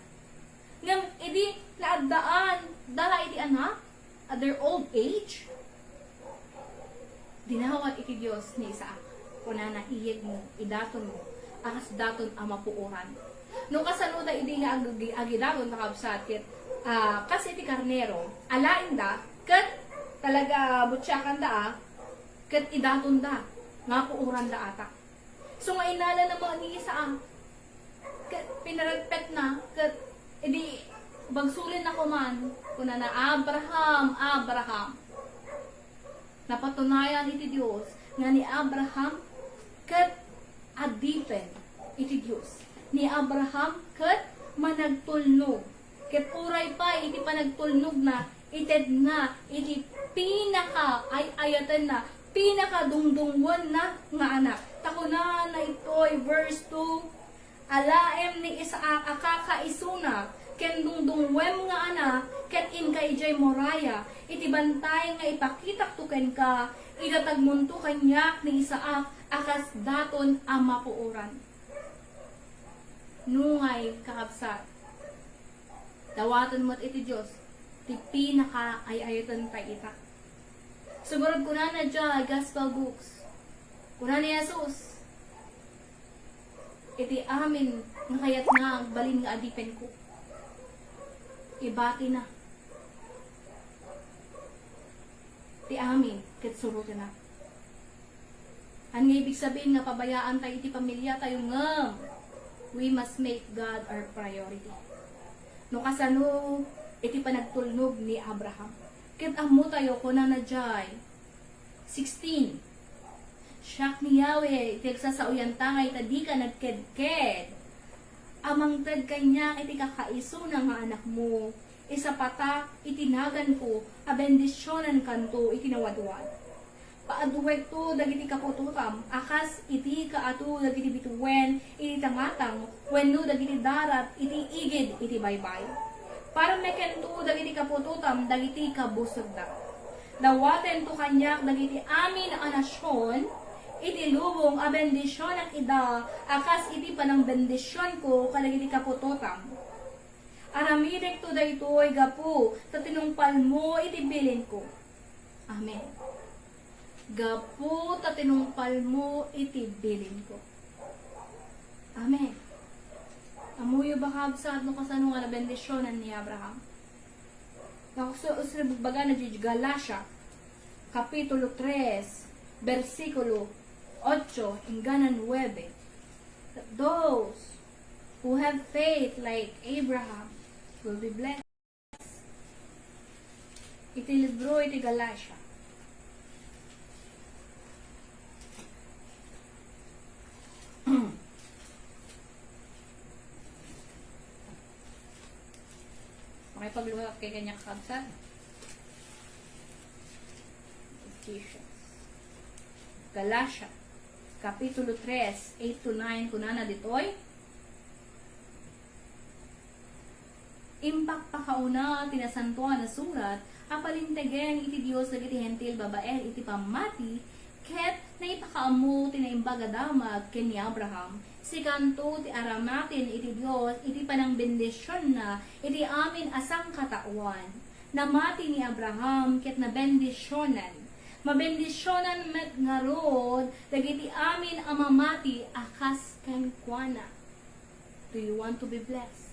Ngem idi naaddaanda iti anak, at their old age, dinawat iti Dios ni Isaac. Kunana, "Iyegmo, idatonmo, a kas daton a mapuoran." No kasano da idi nga ag-, agidaton, kakabsat, ket, ah, kas iti karnero, alaenda, ket talaga butsiakanda, ah, ket idatonda, nga puoranda ata. So nga inalana met ni Isaac, ket pinaragpetna, ket idi bagsulinna koman, kunana, "Abraham, Abraham." Napatunayan iti Dios nga ni Abraham ket adipen iti Dios. Ni Abraham ket managtulnog. Ket uray pay iti panagtulnogna, itedna iti pinakaay-ayatenna, pinakadungdungngoenna nga anak. Ta kunana itoy verse two, "Alaem ni Isaac a kakaisuna ken dungdungngoem nga anak, ket inka idiay Moriah, iti bantay nga ipakitakto kenka, idatagmonto kaniak ni Isaac a kas daton a mapuoran." Nungay, kakabsat, dawaten met iti Dios ti pinakaay-ayatenta ita. Sumurot kunana diay Gospel books. Kuna ni Jesus, "Iti amin nga kayatna agbalin nga adipenko, ibatina ti amin ket surotena." Ania nga ibig sabihin nga pabayaan tayo iti pamilya tayo ngem we must make God our priority. No kasano iti panagtulnog ni Abraham. Ket ammotayo, kunana diay, sixteen, "Siak ni Yahweh iti agsasaoyanta nga ita dika nagkedked a mangted kaniak iti kakaisuna nga anakmo, isapatak iti naganko a bendisionankanto iti nawadwad." Paaduekto dagiti kaputotam a kas iti kaato dagiti bituen iti tangatang wenno dagiti darat iti igid iti baybay. Parmekento dagiti kaputotam dagiti kabusogda. Dawatento kaniak dagiti amin a nasion iti lubong a bendisionak ida a kas iti panangbendisionko kadagiti kaputotam. Aramidekto daytoy gapu ta tinungpalmo iti bilinko. Amen. Gapu ta tinungpalmo iti bilinko. Amen. Ammoyo ba, kabsat, no kasano nga nabendisionan ni Abraham? Nakuso usrib baga na di Galacia, Kapitulo tres, bersikulo otso inggana nuebe. Those who have faith like Abraham will be blessed. Iti libro iti Galacia. Makipagluhak kay kaniak, kabsat. Ephesians. Galacia, Kapitulo tres, eight to nine, kunana ditoy, Impakpakauna ti Nasantoan a Surat a palintegen iti Dios dagiti Hentil babaen iti pammati, ket naipakaammo ti Naimbag a Damag ken ni Abraham. Sikanto ti aramaten iti Dios iti panangbendisionna iti amin a sangkataoan. Namati ni Abraham ket nabendisionan. Mabendisionan met ngarud dagiti amin a mamati a kas kenkuana. Do you want to be blessed?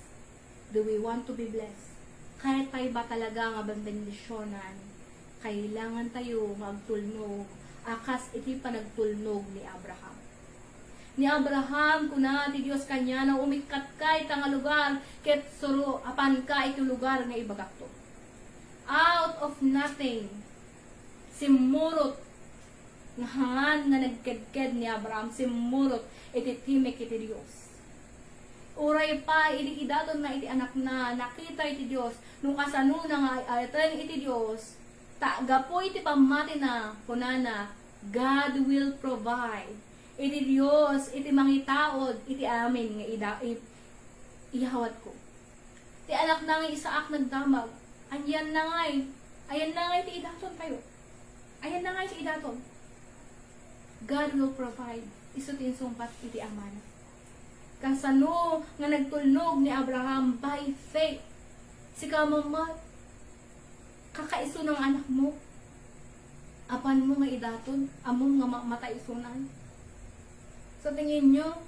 Do we want to be blessed? Kayatay ba talaga nga benbendisionan? Kailangan tayo nga agtulnog a kas iti panagtulnog ni Abraham. Ni Abraham, kuna ti Dios kaniana, "Umikkatka ita nga lugar, ket suro, apanka iti lugar nga ibagakto." Out of nothing, simmurot nga hangan nga nagkedked ni Abraham, simmurot iti timek iti Dios. Uray pa idi idatonna iti anakna, nakita iti Dios no kasano nga ay-ayaten iti Dios, ta gapu iti pammatina, kunana, "God will provide." Iti Dios, iti mangitaud iti amin nga ida-, i-, iyawatko. Ti anakna nga Isaac nagdamag. Ayanna ngay. Ayanna ngay ti idaton tayo. Ayanna ngay ti idaton. God will provide. Isu ti insungbat iti amana. Kasano nga nagtulnog ni Abraham by faith? Sika, Mama, kakaisuna nga anakmo, apanmo nga idaton, ammom nga ma-, matay isunan. Sa tingin nyo,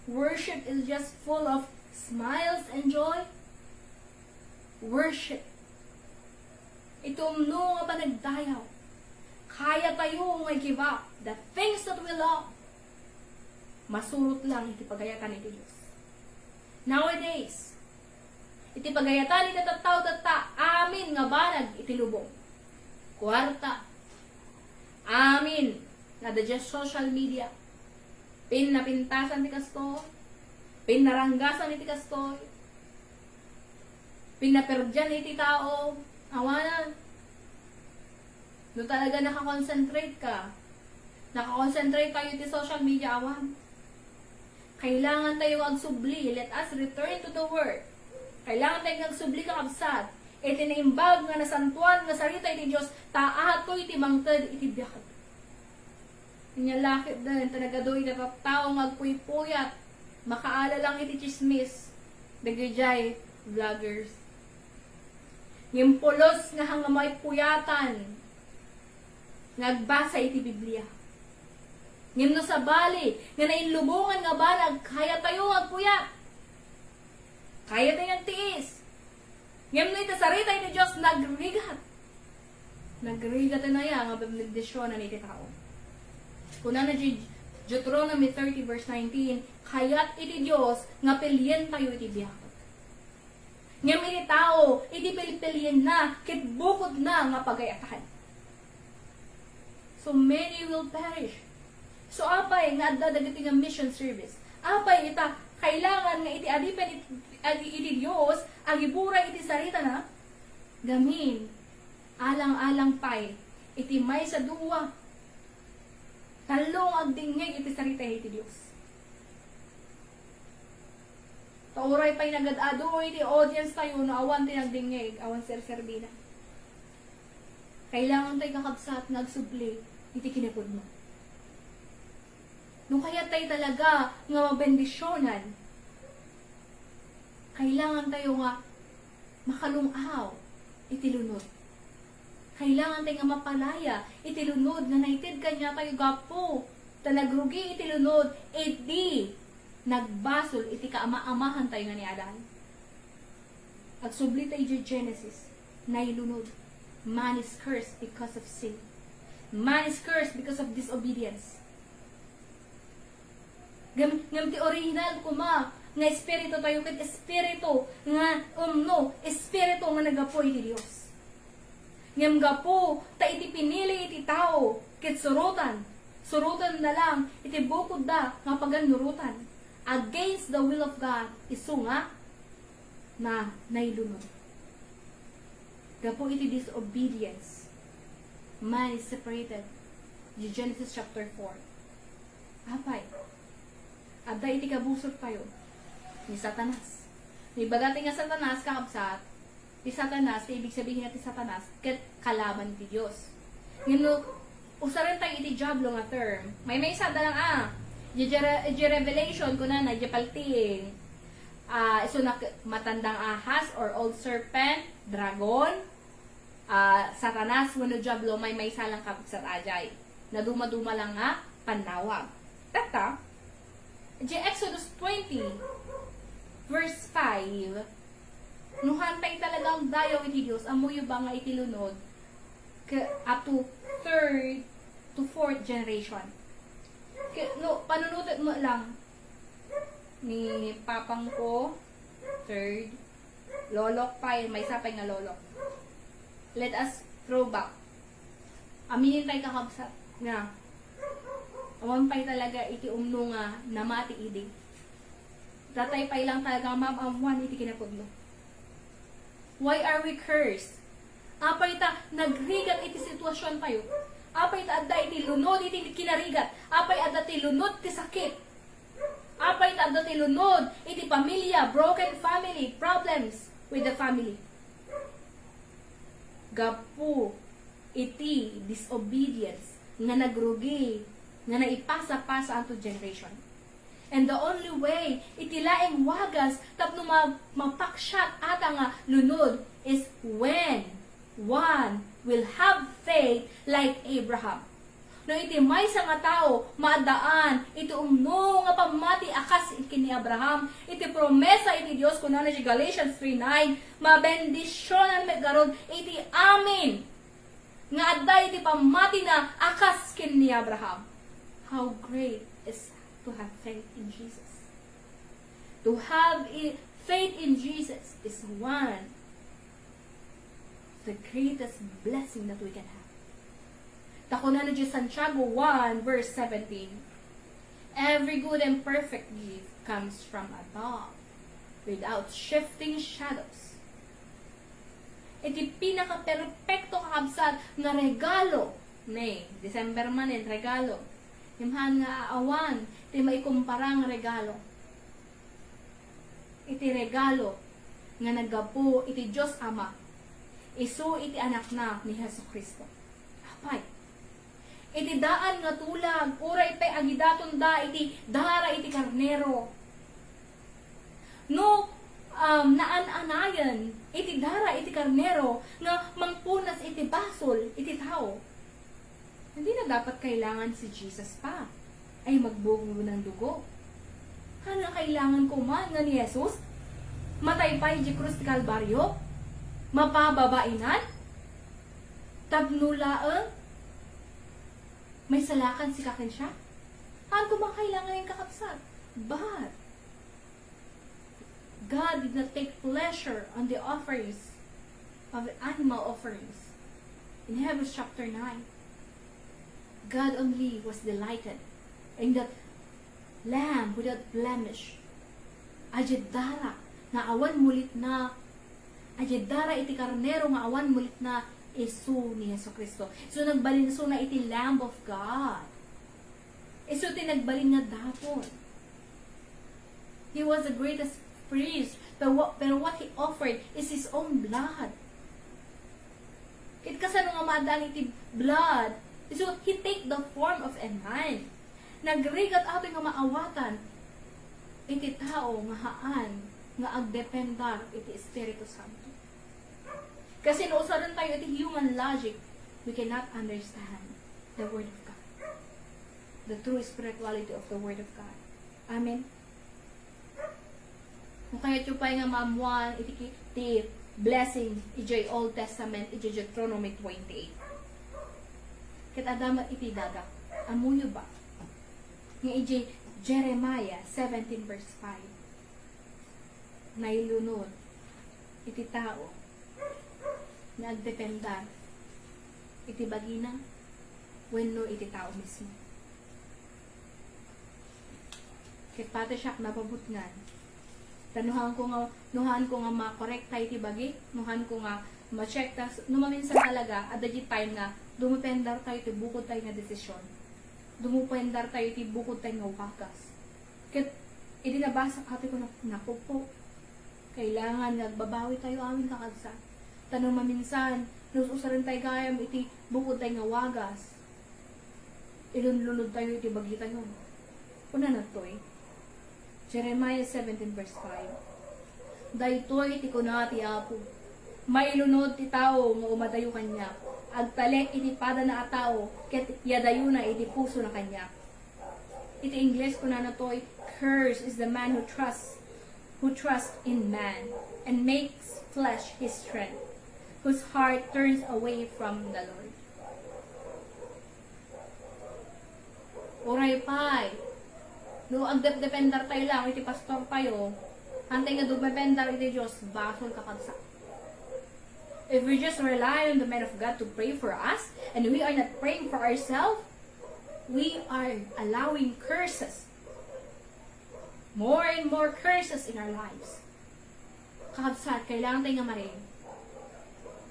worship is just full of smiles and joy? Worship. Iti umno nga panagdayaw, kayatayo nga i-give up the things that we love. Masurot lang iti pagayatan iti Dios. Nowadays, iti pagayatan iti tattao tatta, amin nga banag iti lubong. Kuarta. Amin nga adda diay social media. Pinnapintasan ti kastoy. Pinnaranggasan iti kastoy. Pinnaperdian iti tao. Awanan. No talaga nakakonsentrate ka, nakakonsentrate tayo iti social media, awan. Kailangan tayo nga agsubli. Let us return to the word. Kailangan tayo nga agsubli, kakabsat, iti naimbag nga nasantoan nga sarita iti Dios, ta atoy ti mangted iti biag. Ania la ketdin, ta nagadu iti tattao nga agpuypuyat, makaala lang iti tsismis dagidiay vloggers. Ngem pulos nga hanga maipuyatan nga agbasa iti Biblia. Ngem no sabali nga nainlubongan nga banag, kayatayo nga agpuyat. Kayatayo nga agtiis. Ngem no iti sarita iti Dios, nagrigat. Nagrigat aya nga bendisionan iti tao. Kunana iti Deuteronomy thirty verse nineteen, "Kayat iti Dios nga pilientayo iti biag." Ngem iti tao, iti pilpilienna, ket bukodna nga pagay-atan. So many will perish. So apay nga adda dagiti nga mission service? Apay ita, kailangan nga iti adipen it-, ag-, iti Dios, agiburay iti saritana, gamin, alang-alang pay, iti maysa, dua, tallo nga agdingngeg iti sarita iti Dios. Ta uray pay nagad-adu iti audience tayo no awan ti nagdingngeg, awan serserbina. Kailangan tayo, kakabsat, nga agsubli iti kinapudno. No kayat tayo talaga nga mabendisionan, kailangan tayo nga makalung-aw iti lunod. Kailangan tayo nga mapalaya iti lunod nga naited kaniatayo gapu ta nagrugi iti lunod, idi nagbasol iti kaama-amahan tayo nga ni Adan. Agsubli tayo idiay Genesis, nailunod. Man is cursed because of sin. Man is cursed because of disobedience. Ngem, ngem ti original koma nga espiritu tayo ket espiritu nga umno, espiritu nga naggapu iti Dios. Ngem gapu ta iti pinili iti tao ket surotan, surotanna lang iti bukodda nga pagannurotan against the will of God, isu nga na nailunod. Gapu iti disobedience, man is separated. Di Genesis chapter four. Apay, adda iti kabusor tayo ni Satanas. Ni bagati nga Satanas, kakabsat, ti Satanas, ti ibig sabihin na ti Satanas, ket kalaban ti Dios. Ngem no usaren tayo iti Diablo nga term, maymaysa da lang, ah, di, di, di Revelation, kunana, di paltiing, ah, isu nak-, matandang ahas or old serpent, dragon, ah, Satanas wenno Diablo, maymaysa lang, kabsat, ajay. Naduma-duma lang nga pannawag. Tatta, di Exodus twenty, verse five, no haan tayo talagang dayaw iti Dios, ammoyo ba nga iti lunod, ke-, up to third to fourth generation. Ke-, no, panunutek mo lang, ni papang ko, third. Lolok pay, maysa pay nga lolok. Let us throw back. Aminen tay, kakabsat, nga awan pay talaga iti umno nga namati idi. Datay pay lang talaga maam-ammoan iti kinapudno. Why are we cursed? Apay ta nagrigat iti sitwasyon tayo? Apay ta adda iti lunod iti kinarigat? Apay adda ti lunod ti sakit? Apay ta adda ti lunod iti pamilya, broken family, problems with the family? Gapu iti disobedience nga nagrugi, nga naipasa-pasa unto generation. And the only way, iti laeng wagas tapno ma-, mapaksiat ata nga lunod is when one will have faith like Abraham. No iti maysa nga tao maaddaan iti umno nga pammati a kas ken ni Abraham, iti promesa iti Dios, kunana iti Galatians three nine, mabendisionan met garud iti amin nga adda iti pammatina a kas ken ni Abraham. How great is to have faith in Jesus. To have i-, faith in Jesus is one the greatest blessing that we can have. Ta kunana iti Santiago one verse seventeen, "Every good and perfect gift comes from above, without shifting shadows." Iti pinakaperpekto, kakabsat, nga regalo, ne, December manen, regalo. Ngem haan nga awan ti maikumpara nga regalo. Iti regalo nga naggapu iti Dios Ama, isu iti Anakna ni Jesu-Cristo. Apay, iti daan nga tulag, uray pay agidatonda iti dara iti karnero. No, um, naan-anayen iti dara iti karnero nga mangpunas iti basol iti tao, hindi na dapat kailangan si Jesus pa ay magbugong ng dugo. Haan nga kailangan koma nga ni Jesus matay pay iti krus ti Kalbario, mapababainan, tapno laeng maisalakan sika ken siak? Haan koma kailangan nga kakabsat. But, God did not take pleasure on the offerings of animal offerings. In Hebrews chapter nine, God only was delighted in that lamb without blemish. Adiay dara nga awan mulitna, adiay dara iti karnero nga awan mulitna, isu ni Jesu-Cristo. So, nagbalin isuna iti Lamb of God. Isu ti nagbalin nga dapol. He was the greatest priest, pero what, pero what he offered is his own blood. Ket kasano nga maaddaan iti blood? So, he take the form of a man. Nagrigat atoy nga maawatan iti tao nga haan nga agdependar iti Espiritu Santo. Kasi no usaren tayo iti human logic, we cannot understand the Word of God, the true spirituality of the Word of God. Amen. Kung kayatyo pay nga maammuan iti ki-, ti blessing idiay Old Testament, idiay Deuteronomy twenty-eight. Ket adda met iti daga. Ammoyo ba? Nga idiay Jeremiah seventeen verse five, nailunod iti tao nga agdependar iti bagina wenno iti tao mismo. Ket pati siak napabutngan. Ta no haanko nga, no haanko nga makorekta iti bagi, no haanko nga ma-check ta, no maminsan talaga, adda di time nga dumependar tayo iti bukod tayo nga desisyon. Dumependar tayo iti bukod tayo nga wagas. Ket idi nabasa, ati ko na, "Naku po, kailangan nga agbabawi tayo amin, kakabsat." Ta no maminsan, no usaren tayo gayam iti bukod tayo nga wagas, ilunlunod tayo iti bagi tayo. Kunana daytoy, Jeremiah seventeen verse five, "Daytoy ti kuna ti Apo, 'Mailunod ti tao nga umadayo kaniak, agtalek iti padana a tao, ket yadayona iti pusona kaniak.'" Iti Ingles, kunana daytoy, "Curse is the man who trusts, who trusts in man and makes flesh his strength, whose heart turns away from the Lord." Uray pay, no agdepdependar tayo lang iti pastor tayo, haantay nga dumependar iti Dios, basol, kakabsat. If we just rely on the man of God to pray for us, and we are not praying for ourselves, we are allowing curses. More and more curses in our lives. Kakabsat, kailangan tayo nga maray.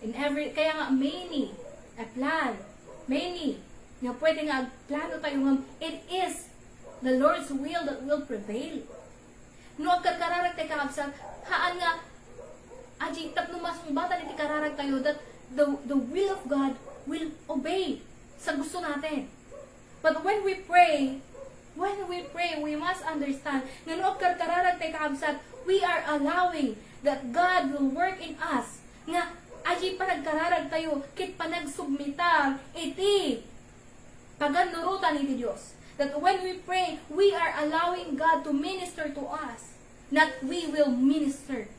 In every, kaya nga many a plan, many nga pwede nga agplano tayo nga it is the Lord's will that will prevail. No agkarkararag tayo, kakabsat, haan nga, aji, tapno masungbatan iti kararag tayo that the, the will of God will obey sa gusto natin. But when we pray, when we pray, we must understand nga no agkarkararag tayo, kakabsat, we are allowing that God will work in us. Nga, aji panagkararag tayo, ket panagsubmitar iti pagannurotan iti Dios. That when we pray, we are allowing God to minister to us, not we will minister.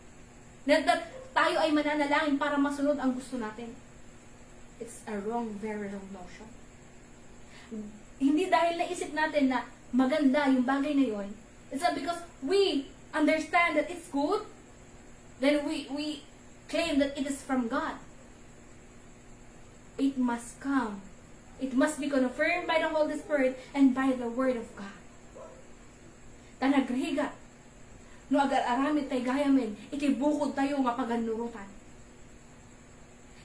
Not that tayo ay mananalangin para masunod ang gusto natin. It's a wrong, very wrong notion. Hindi dahil naisip natin na maganda yung bagay na yon. It's not because we understand that it's good, then we, we claim that it is from God. It must come. It must be confirmed by the Holy Spirit and by the Word of God. Ta nagrigat no agar-aramid tayo gayamen iti bukod tayo nga pagannurotan.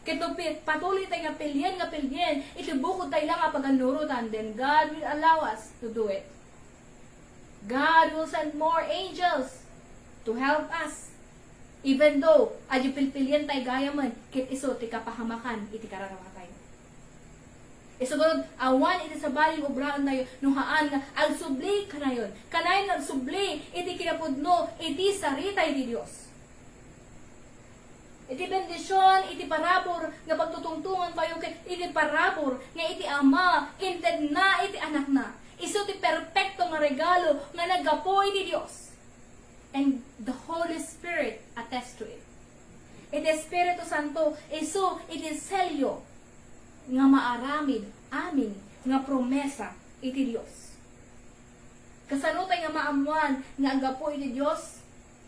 Ket no pi-, patuloy tayo nga pilien, nga pilien iti bukod tayo la nga pagannurotan, then God will allow us to do it. God will send more angels to help us. Even though, adi pilpilien tayo gayamen, ket isu ti kapahamakan iti kararua tayo. Isu ngarud, awan iti sabali nga obraan tayo, no haan nga agsubli kanayon. Kanayon nga agsubli iti kinapudno iti sarita iti Dios. Iti bendision, iti parabur nga pagtutungtongan tayo, ket iti parabur nga iti Ama, intedna iti Anakna. Isu ti perpekto nga regalo nga naggapu iti Dios. And the Holy Spirit attest to it. Iti Espiritu Santo, isu iti selyo nga maaramid amin nga promesa iti Dios. Kasano tayo nga maammuan nga aggapu iti Dios?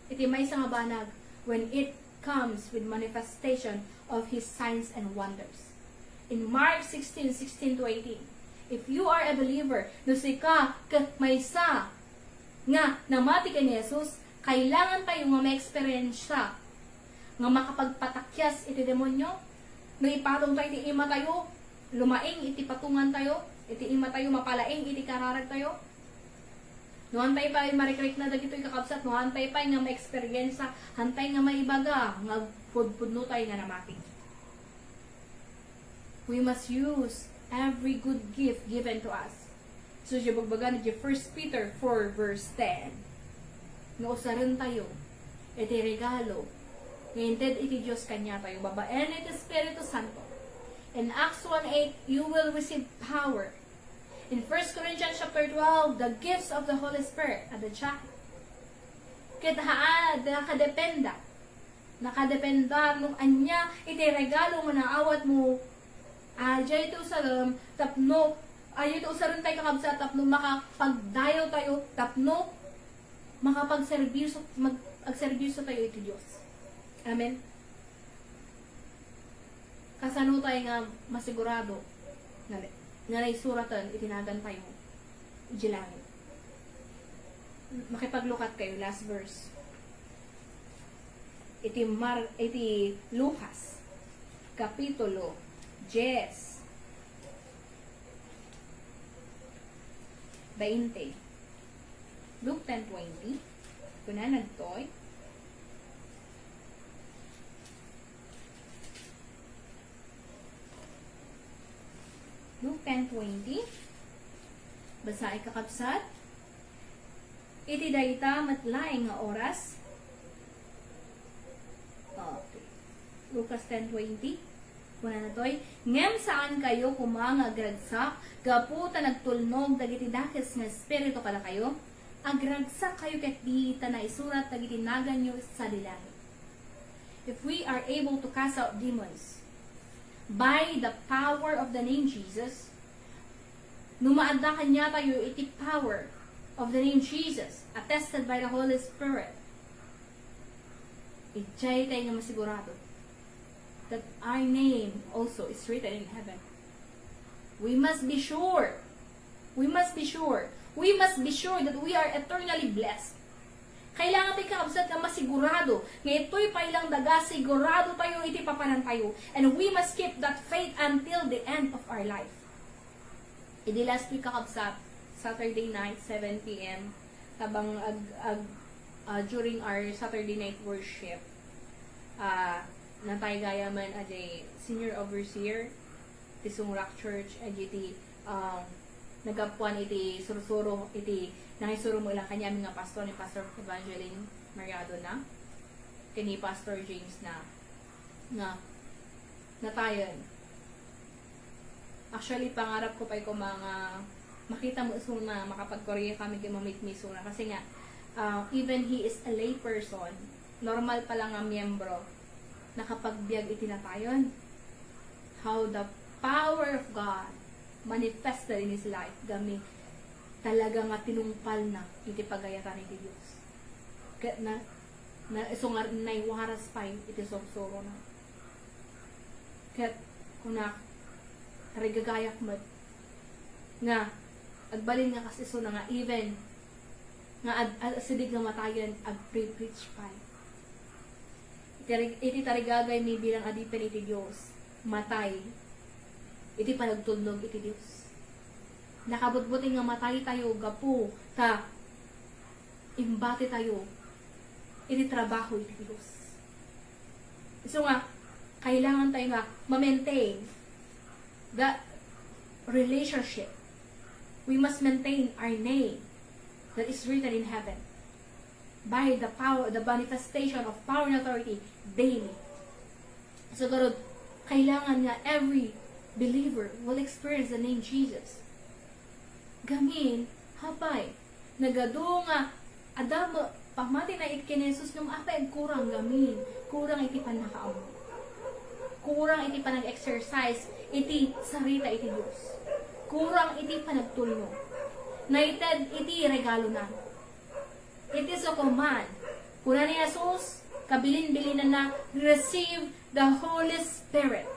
iti maysa nga banag when it comes with manifestation of His signs and wonders. In Mark sixteen, sixteen to eighteen, if you are a believer, no sika ket maysa nga namati ken Jesus, kailangan tayo nga maeksperiensya nga makapagpatakyas iti demonyo. No ipatong tayo iti ima tayo, lumaing iti patungan tayo, iti ima tayo, mapalaing iti kararag tayo. No hantay pay marikrikna dagitoy kakabsat, no hantay pay nga maeksperiensa, hantay nga maibaga nga pudpudno tayo nga namati. We must use every good gift given to us. So, di bagbaga ni First Peter four verse ten, nga usaren tayo iti regalo nga inted iti Dios kaniatayo babaen iti Espiritu Santo. In Acts one eight, you will receive power. In First Corinthians chapter twelve, the gifts of the Holy Spirit at the child. Ket haan, nakadependa. Nakadependa no ania iti regalo nga naawatmo. Adda iti usarem tapno, adda iti usaren tayo kakabsat tapno makapagdayaw tayo, tapno makapagserbisyo, mag-, agserbisyo tayo iti Dios. Amen. Kasano tayo nga masigurado nga, nga naisuraten iti nagan tayo iti langit? Makipaglukat kayo, last verse. Iti Mar-, iti Lucas, Kapitulo diyes, bainte. Luke ten twenty. Kunana ditoy. Luke ten twenty. Basaen, kakabsat. Iti dayta met laeng nga oras. Okay. Lucas ten twenty. Kunana ditoy, "Ngem saankayo koma nga agragsak gapu ta nagtulnog dagiti dakes nga espiritu kadakayo. Agragsak kayo ketdi ta naisurat dagiti naganyo sadi langit." If we are able to cast out demons by the power of the name Jesus, no maadda kaniatayo iti power of the name Jesus, attested by the Holy Spirit, idiay tayo nga masigurado that our name also is written in heaven. We must be sure. We must be sure. We must be sure that we are eternally blessed. Kailangan tayo, kakabsat, nga masigurado nga itoy pay lang daga, sigurado tayo iti papanan tayo. And we must keep that faith until the end of our life. Idi last week, kakabsat, Saturday night, seven p m, tabang ag, ag, ah, during our Saturday night worship, ah, natay gayam a senior overseer ti Sungrak Church, a iti, um, naggapuan iti sursuro, iti nangisuro met la kaniamin nga pastor ni Pastor Evangeline Mariadona, ken ni Pastor James na, nga natayen. Actually, pangarap ko pay koma nga makita met isuna, makapagkorea kami ken mamit met isuna. Kasi nga, ah, even he is a lay person, normal pa lang nga miyembro, nakapagbiag iti natayen. How the power of God manifested in his life, gamin talaga nga tinungpalna iti pagayatan iti Dios. Ket na, na, isu nga naiwaras pay iti sursurona. Ket kunak, tarigagayak met nga agbalin nga kas isuna nga even nga ad-, ad-, asideg nga matayen, agpre-preach pay. Iti rig-, iti tarigagaymi bilang adipen iti Dios, matay iti panagtulnog iti Dios. Nakabutbuteng nga matay tayo gapu ta imbati tayo iti trabaho iti Dios. Isu nga, kailangan tayo nga ma-maintain the relationship. We must maintain our name that is written in heaven by the power, the manifestation of power and authority daily. So, garud, kailangan nga every believer will experience the name Jesus. Gamin, apay, nagadu nga adda met pammatina iti ken Jesus, ngem apay agkurang gamin? Kurang iti pannakaammo. Kurang iti panag-exercise iti sarita iti Dios. Kurang iti panagtulnog. Naited iti regalona. It is a command. Kuna ni Jesus, kabilin-bilinanna, "Receive the Holy Spirit."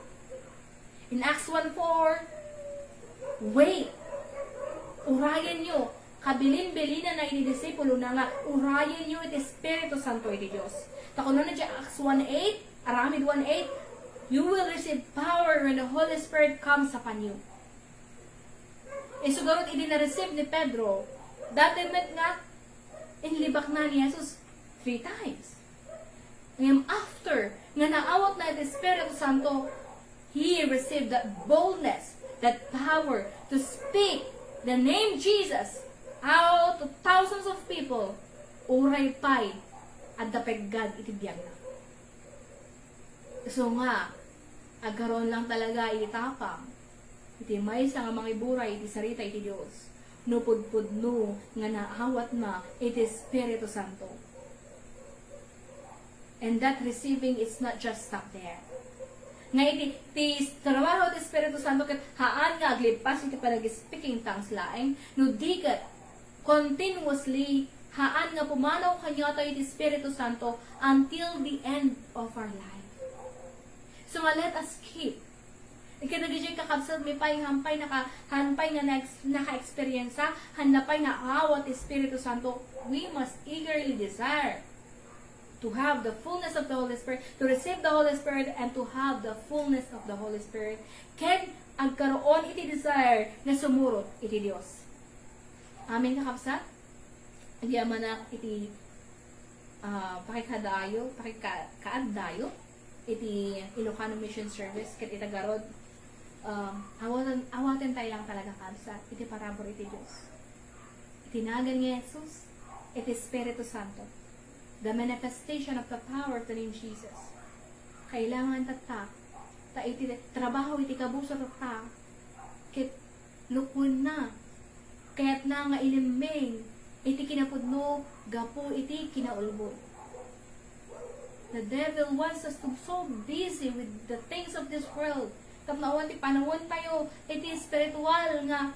In Acts one four, "Wait, urayenyo," kabilin-bilinanna iti disipulona nga, "Urayenyo iti Espiritu Santo iti Dios." Ta kunana iti Acts one eight, aramid one eight, "You will receive power when the Holy Spirit comes upon you." Isu garud idi na-receive ni Pedro, dati met nga inlibakna ni Jesus three times. Ngem after nga naawatna iti Espiritu Santo, he received that boldness, that power to speak the name Jesus out to thousands of people, uray pay adda peggad iti biagna. Isu nga, agkaroon lang talaga iti tapang iti maysa nga mangiburay iti sarita iti Dios no pudpudno nga naawatna iti Espiritu Santo. And that receiving is not just stop there. Nga iti, ti trabaho ti Espiritu Santo ket haan nga aglippas iti panag-speaking tongues laeng, no di ket continuously, haan nga pumanaw kaniatayo iti Espiritu Santo until the end of our life. So nga, let us keep. Ket dagiti kakabsat, haan pay naka-, haan pay nga naka-, naka-experience, haan pay naawat ti Espiritu Santo, we must eagerly desire to have the fullness of the Holy Spirit, to receive the Holy Spirit, and to have the fullness of the Holy Spirit. Ken agkaroon iti desire nga sumurot iti Dios. Amen, kakabsat? Agyamanak iti, ah, pakikadayo, pakika-, kaaddayo iti Ilocano Mission Service, ket ita garud, um, awaten, awaten tayo lang talaga, kabsat, iti parabur iti Dios. Iti nagan nga Jesus, iti Espiritu Santo, the manifestation of the power of the name Jesus. Kailangan tatta, ta iti trabaho iti kabusor tatta, ket lukuenna, kayatna nga ilimming iti kinapudno gapu iti kinaulbod. The devil wants us to be so busy with the things of this world. Tapno awan ti panawen tayo iti spiritual nga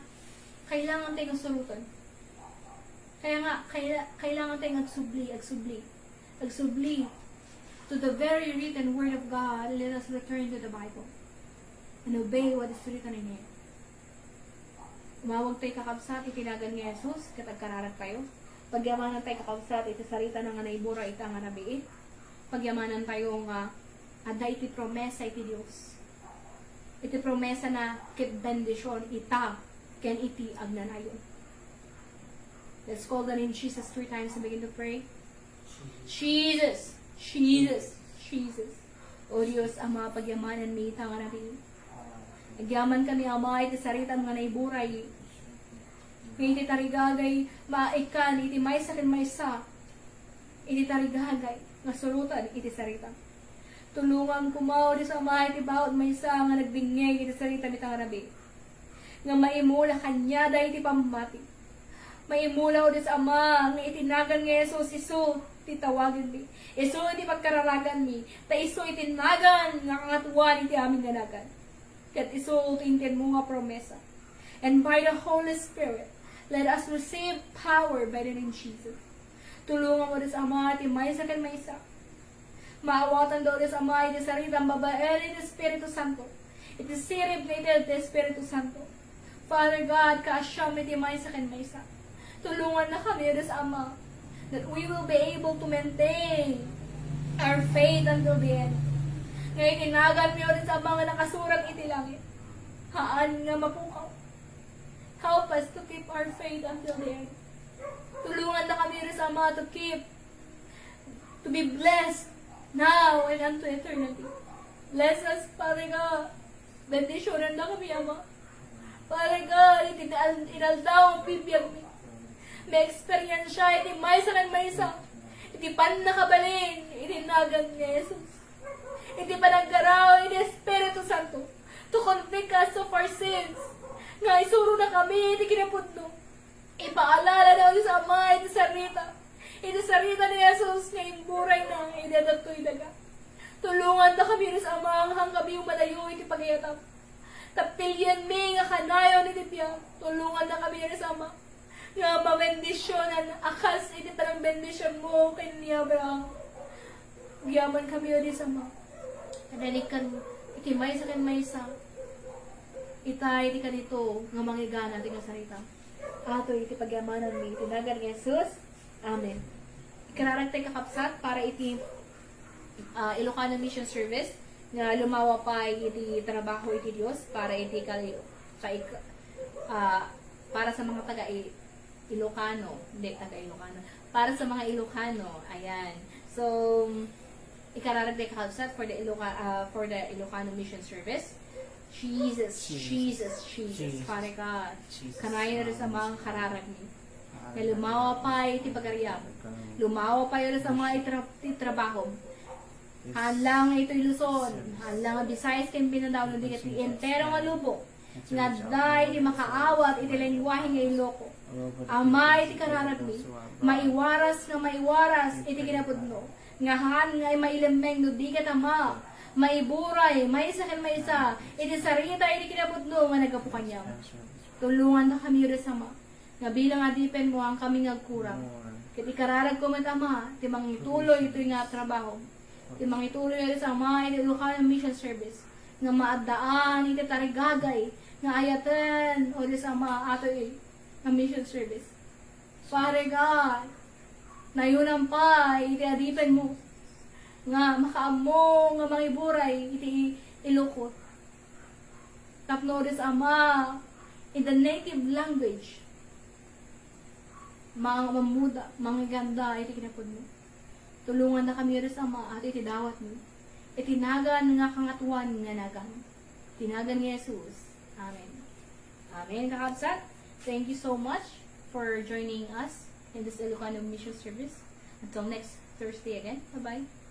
kailangan tayo nga suroten. Kaya nga, kaila-, kailangan tayo nga agsubli, agsubli. Agsubli to the very written word of God. Let us return to the Bible and obey what is written in it. Umawag tayo, kakabsat, iti nagan nga Jesus, ket agkararag tayo. Pagyamanan tayo, kakabsat, iti sarita na nga naibura ita nga rabii. Pagyamanan tayo nga adda iti promesa iti Dios. Iti promesa na ket bendision ita ken iti agnanayon. Let's call the name Jesus three times and begin to pray. Jesus, Jesus, Jesus. O Dios Ama, pagyamananmi ita nga rabii. Agyamankami, Ama, iti saritam nga naibura. Nga iti tarigagay, maikkan iti maysa ken maysa iti tarigagay nga suroten iti saritam. Tulongam koma, O Dios Ama, iti bawat maysa nga nagdingngeg iti saritam ita nga rabii, nga maimula kaniada iti pammati. Maimula, O Dios Ama, nga iti nagan nga Jesus, isu ti tawagenmi. Isu ti pagkararaganmi, ta isu iti nagan nga kangatoan iti amin nga nagan. Ket isu ti inted mo nga promesa. And by the Holy Spirit, let us receive power by the name Jesus. Tulongam, O Dios Ama, ti maysa ken maysa. Maawatan da, O Dios Ama, iti saritam babaen iti Espiritu Santo. Iti sirib nga ited ti Espiritu Santo. Father God, kaasiam iti maysa ken maysa. Tulongannakami, O Dios Ama, that we will be able to maintain our faith until the end. Nga iti naganmi, O Dios Ama, nga nakasurat iti langit, haan nga mapukaw. Help us to keep our faith until the end. Tulongannakami, O Dios Ama, to keep, to be blessed now and unto eternity. Bless us, Father God. Bendisyonannakami, Ama. Father God, iti inal-, inaldaw nga bibiagmi, maeksperiensia iti maysa ken maysa iti pannakabalin iti nagan ni Jesus. Iti panagdaraw iti Espiritu Santo to convict us of our sins, nga isuronakami iti kinapudno. Ipaalala na, O Dios Ama, iti sarita, iti sarita ni Jesus nga imburayna idi adda toy daga. Tulongannakami, O Dios Ama, nga hankami umadayo iti pagayatam. Ta pilienmi nga kanayon iti biag. Tulongannakami, O Dios Ama. nga mabendisionan a kas iti panangbendisionmo ken ni Abraham. Agyamankami, O Dios Ama. Kadalikan iti maysa ken maysa. Ita iti kadito nga mangigana ti nga sarita. Atoy iti pagyamananmi iti nagan ni Jesus. Amen. Ikararag tayo, kakabsat, para iti, ah, Ilocano Mission Service nga lumawa pay iti trabaho iti Dios para iti kal-, kaik-, ah, para sa mga taga I-, Ilocano, hindi, taga Ilocano. Para sa mga Ilocano, ayan. So, ikararag tayo, kakabsat, for the Iloca-, ah, for the Ilocano Mission Service. Jesus, Jesus, Jesus, Jesus. Father God. Jesus. Kanayon, O Dios Ama, nga kararagmi. Nga lumawa pay iti pagariam. Lumawa pay, O Dios Ama, iti tra-, iti trabahom. Haan la nga itoy Luzon, haan la nga Visayas ken Mindanao, no di ket ti entero nga lubong nga adda iti makaawat iti lengguahe nga Iloco. Ama, iti kararagmi, maiwaras nga maiwaras iti kinapudno. Nga haan nga mailemmeng no di ket, Ama, maiburay maysa ken maysa iti sarita iti kinapudno nga naggapu kaniam. Tulongandakami, O Dios Ama, nga bilang adipenmo, haankami nga agkuram. Ket ikararagko met, Ama, ti mangituloy itoy nga trabaho. Ti mangituloy, O Dios Ama, iti Ilocano Mission Service nga maaddaan iti tarigagay nga ayaten, O Dios Ama, atoy nga mission service. Father God, nayunam pay iti adipenmo nga makaammo nga mangiburay iti Iloco. Tapno, O Dios Ama, in the native language, mang-, mammuda, mangiganda iti kinapudno. Tulongandakami, O Dios Ama, iti dawatmi. Iti nagan nga Kangatoan nga nagan. Iti nagan ni Jesus. Amen. Amen, kakabsat. Thank you so much for joining us in this Ilocano Mission Service. Until next Thursday again. Bye-bye.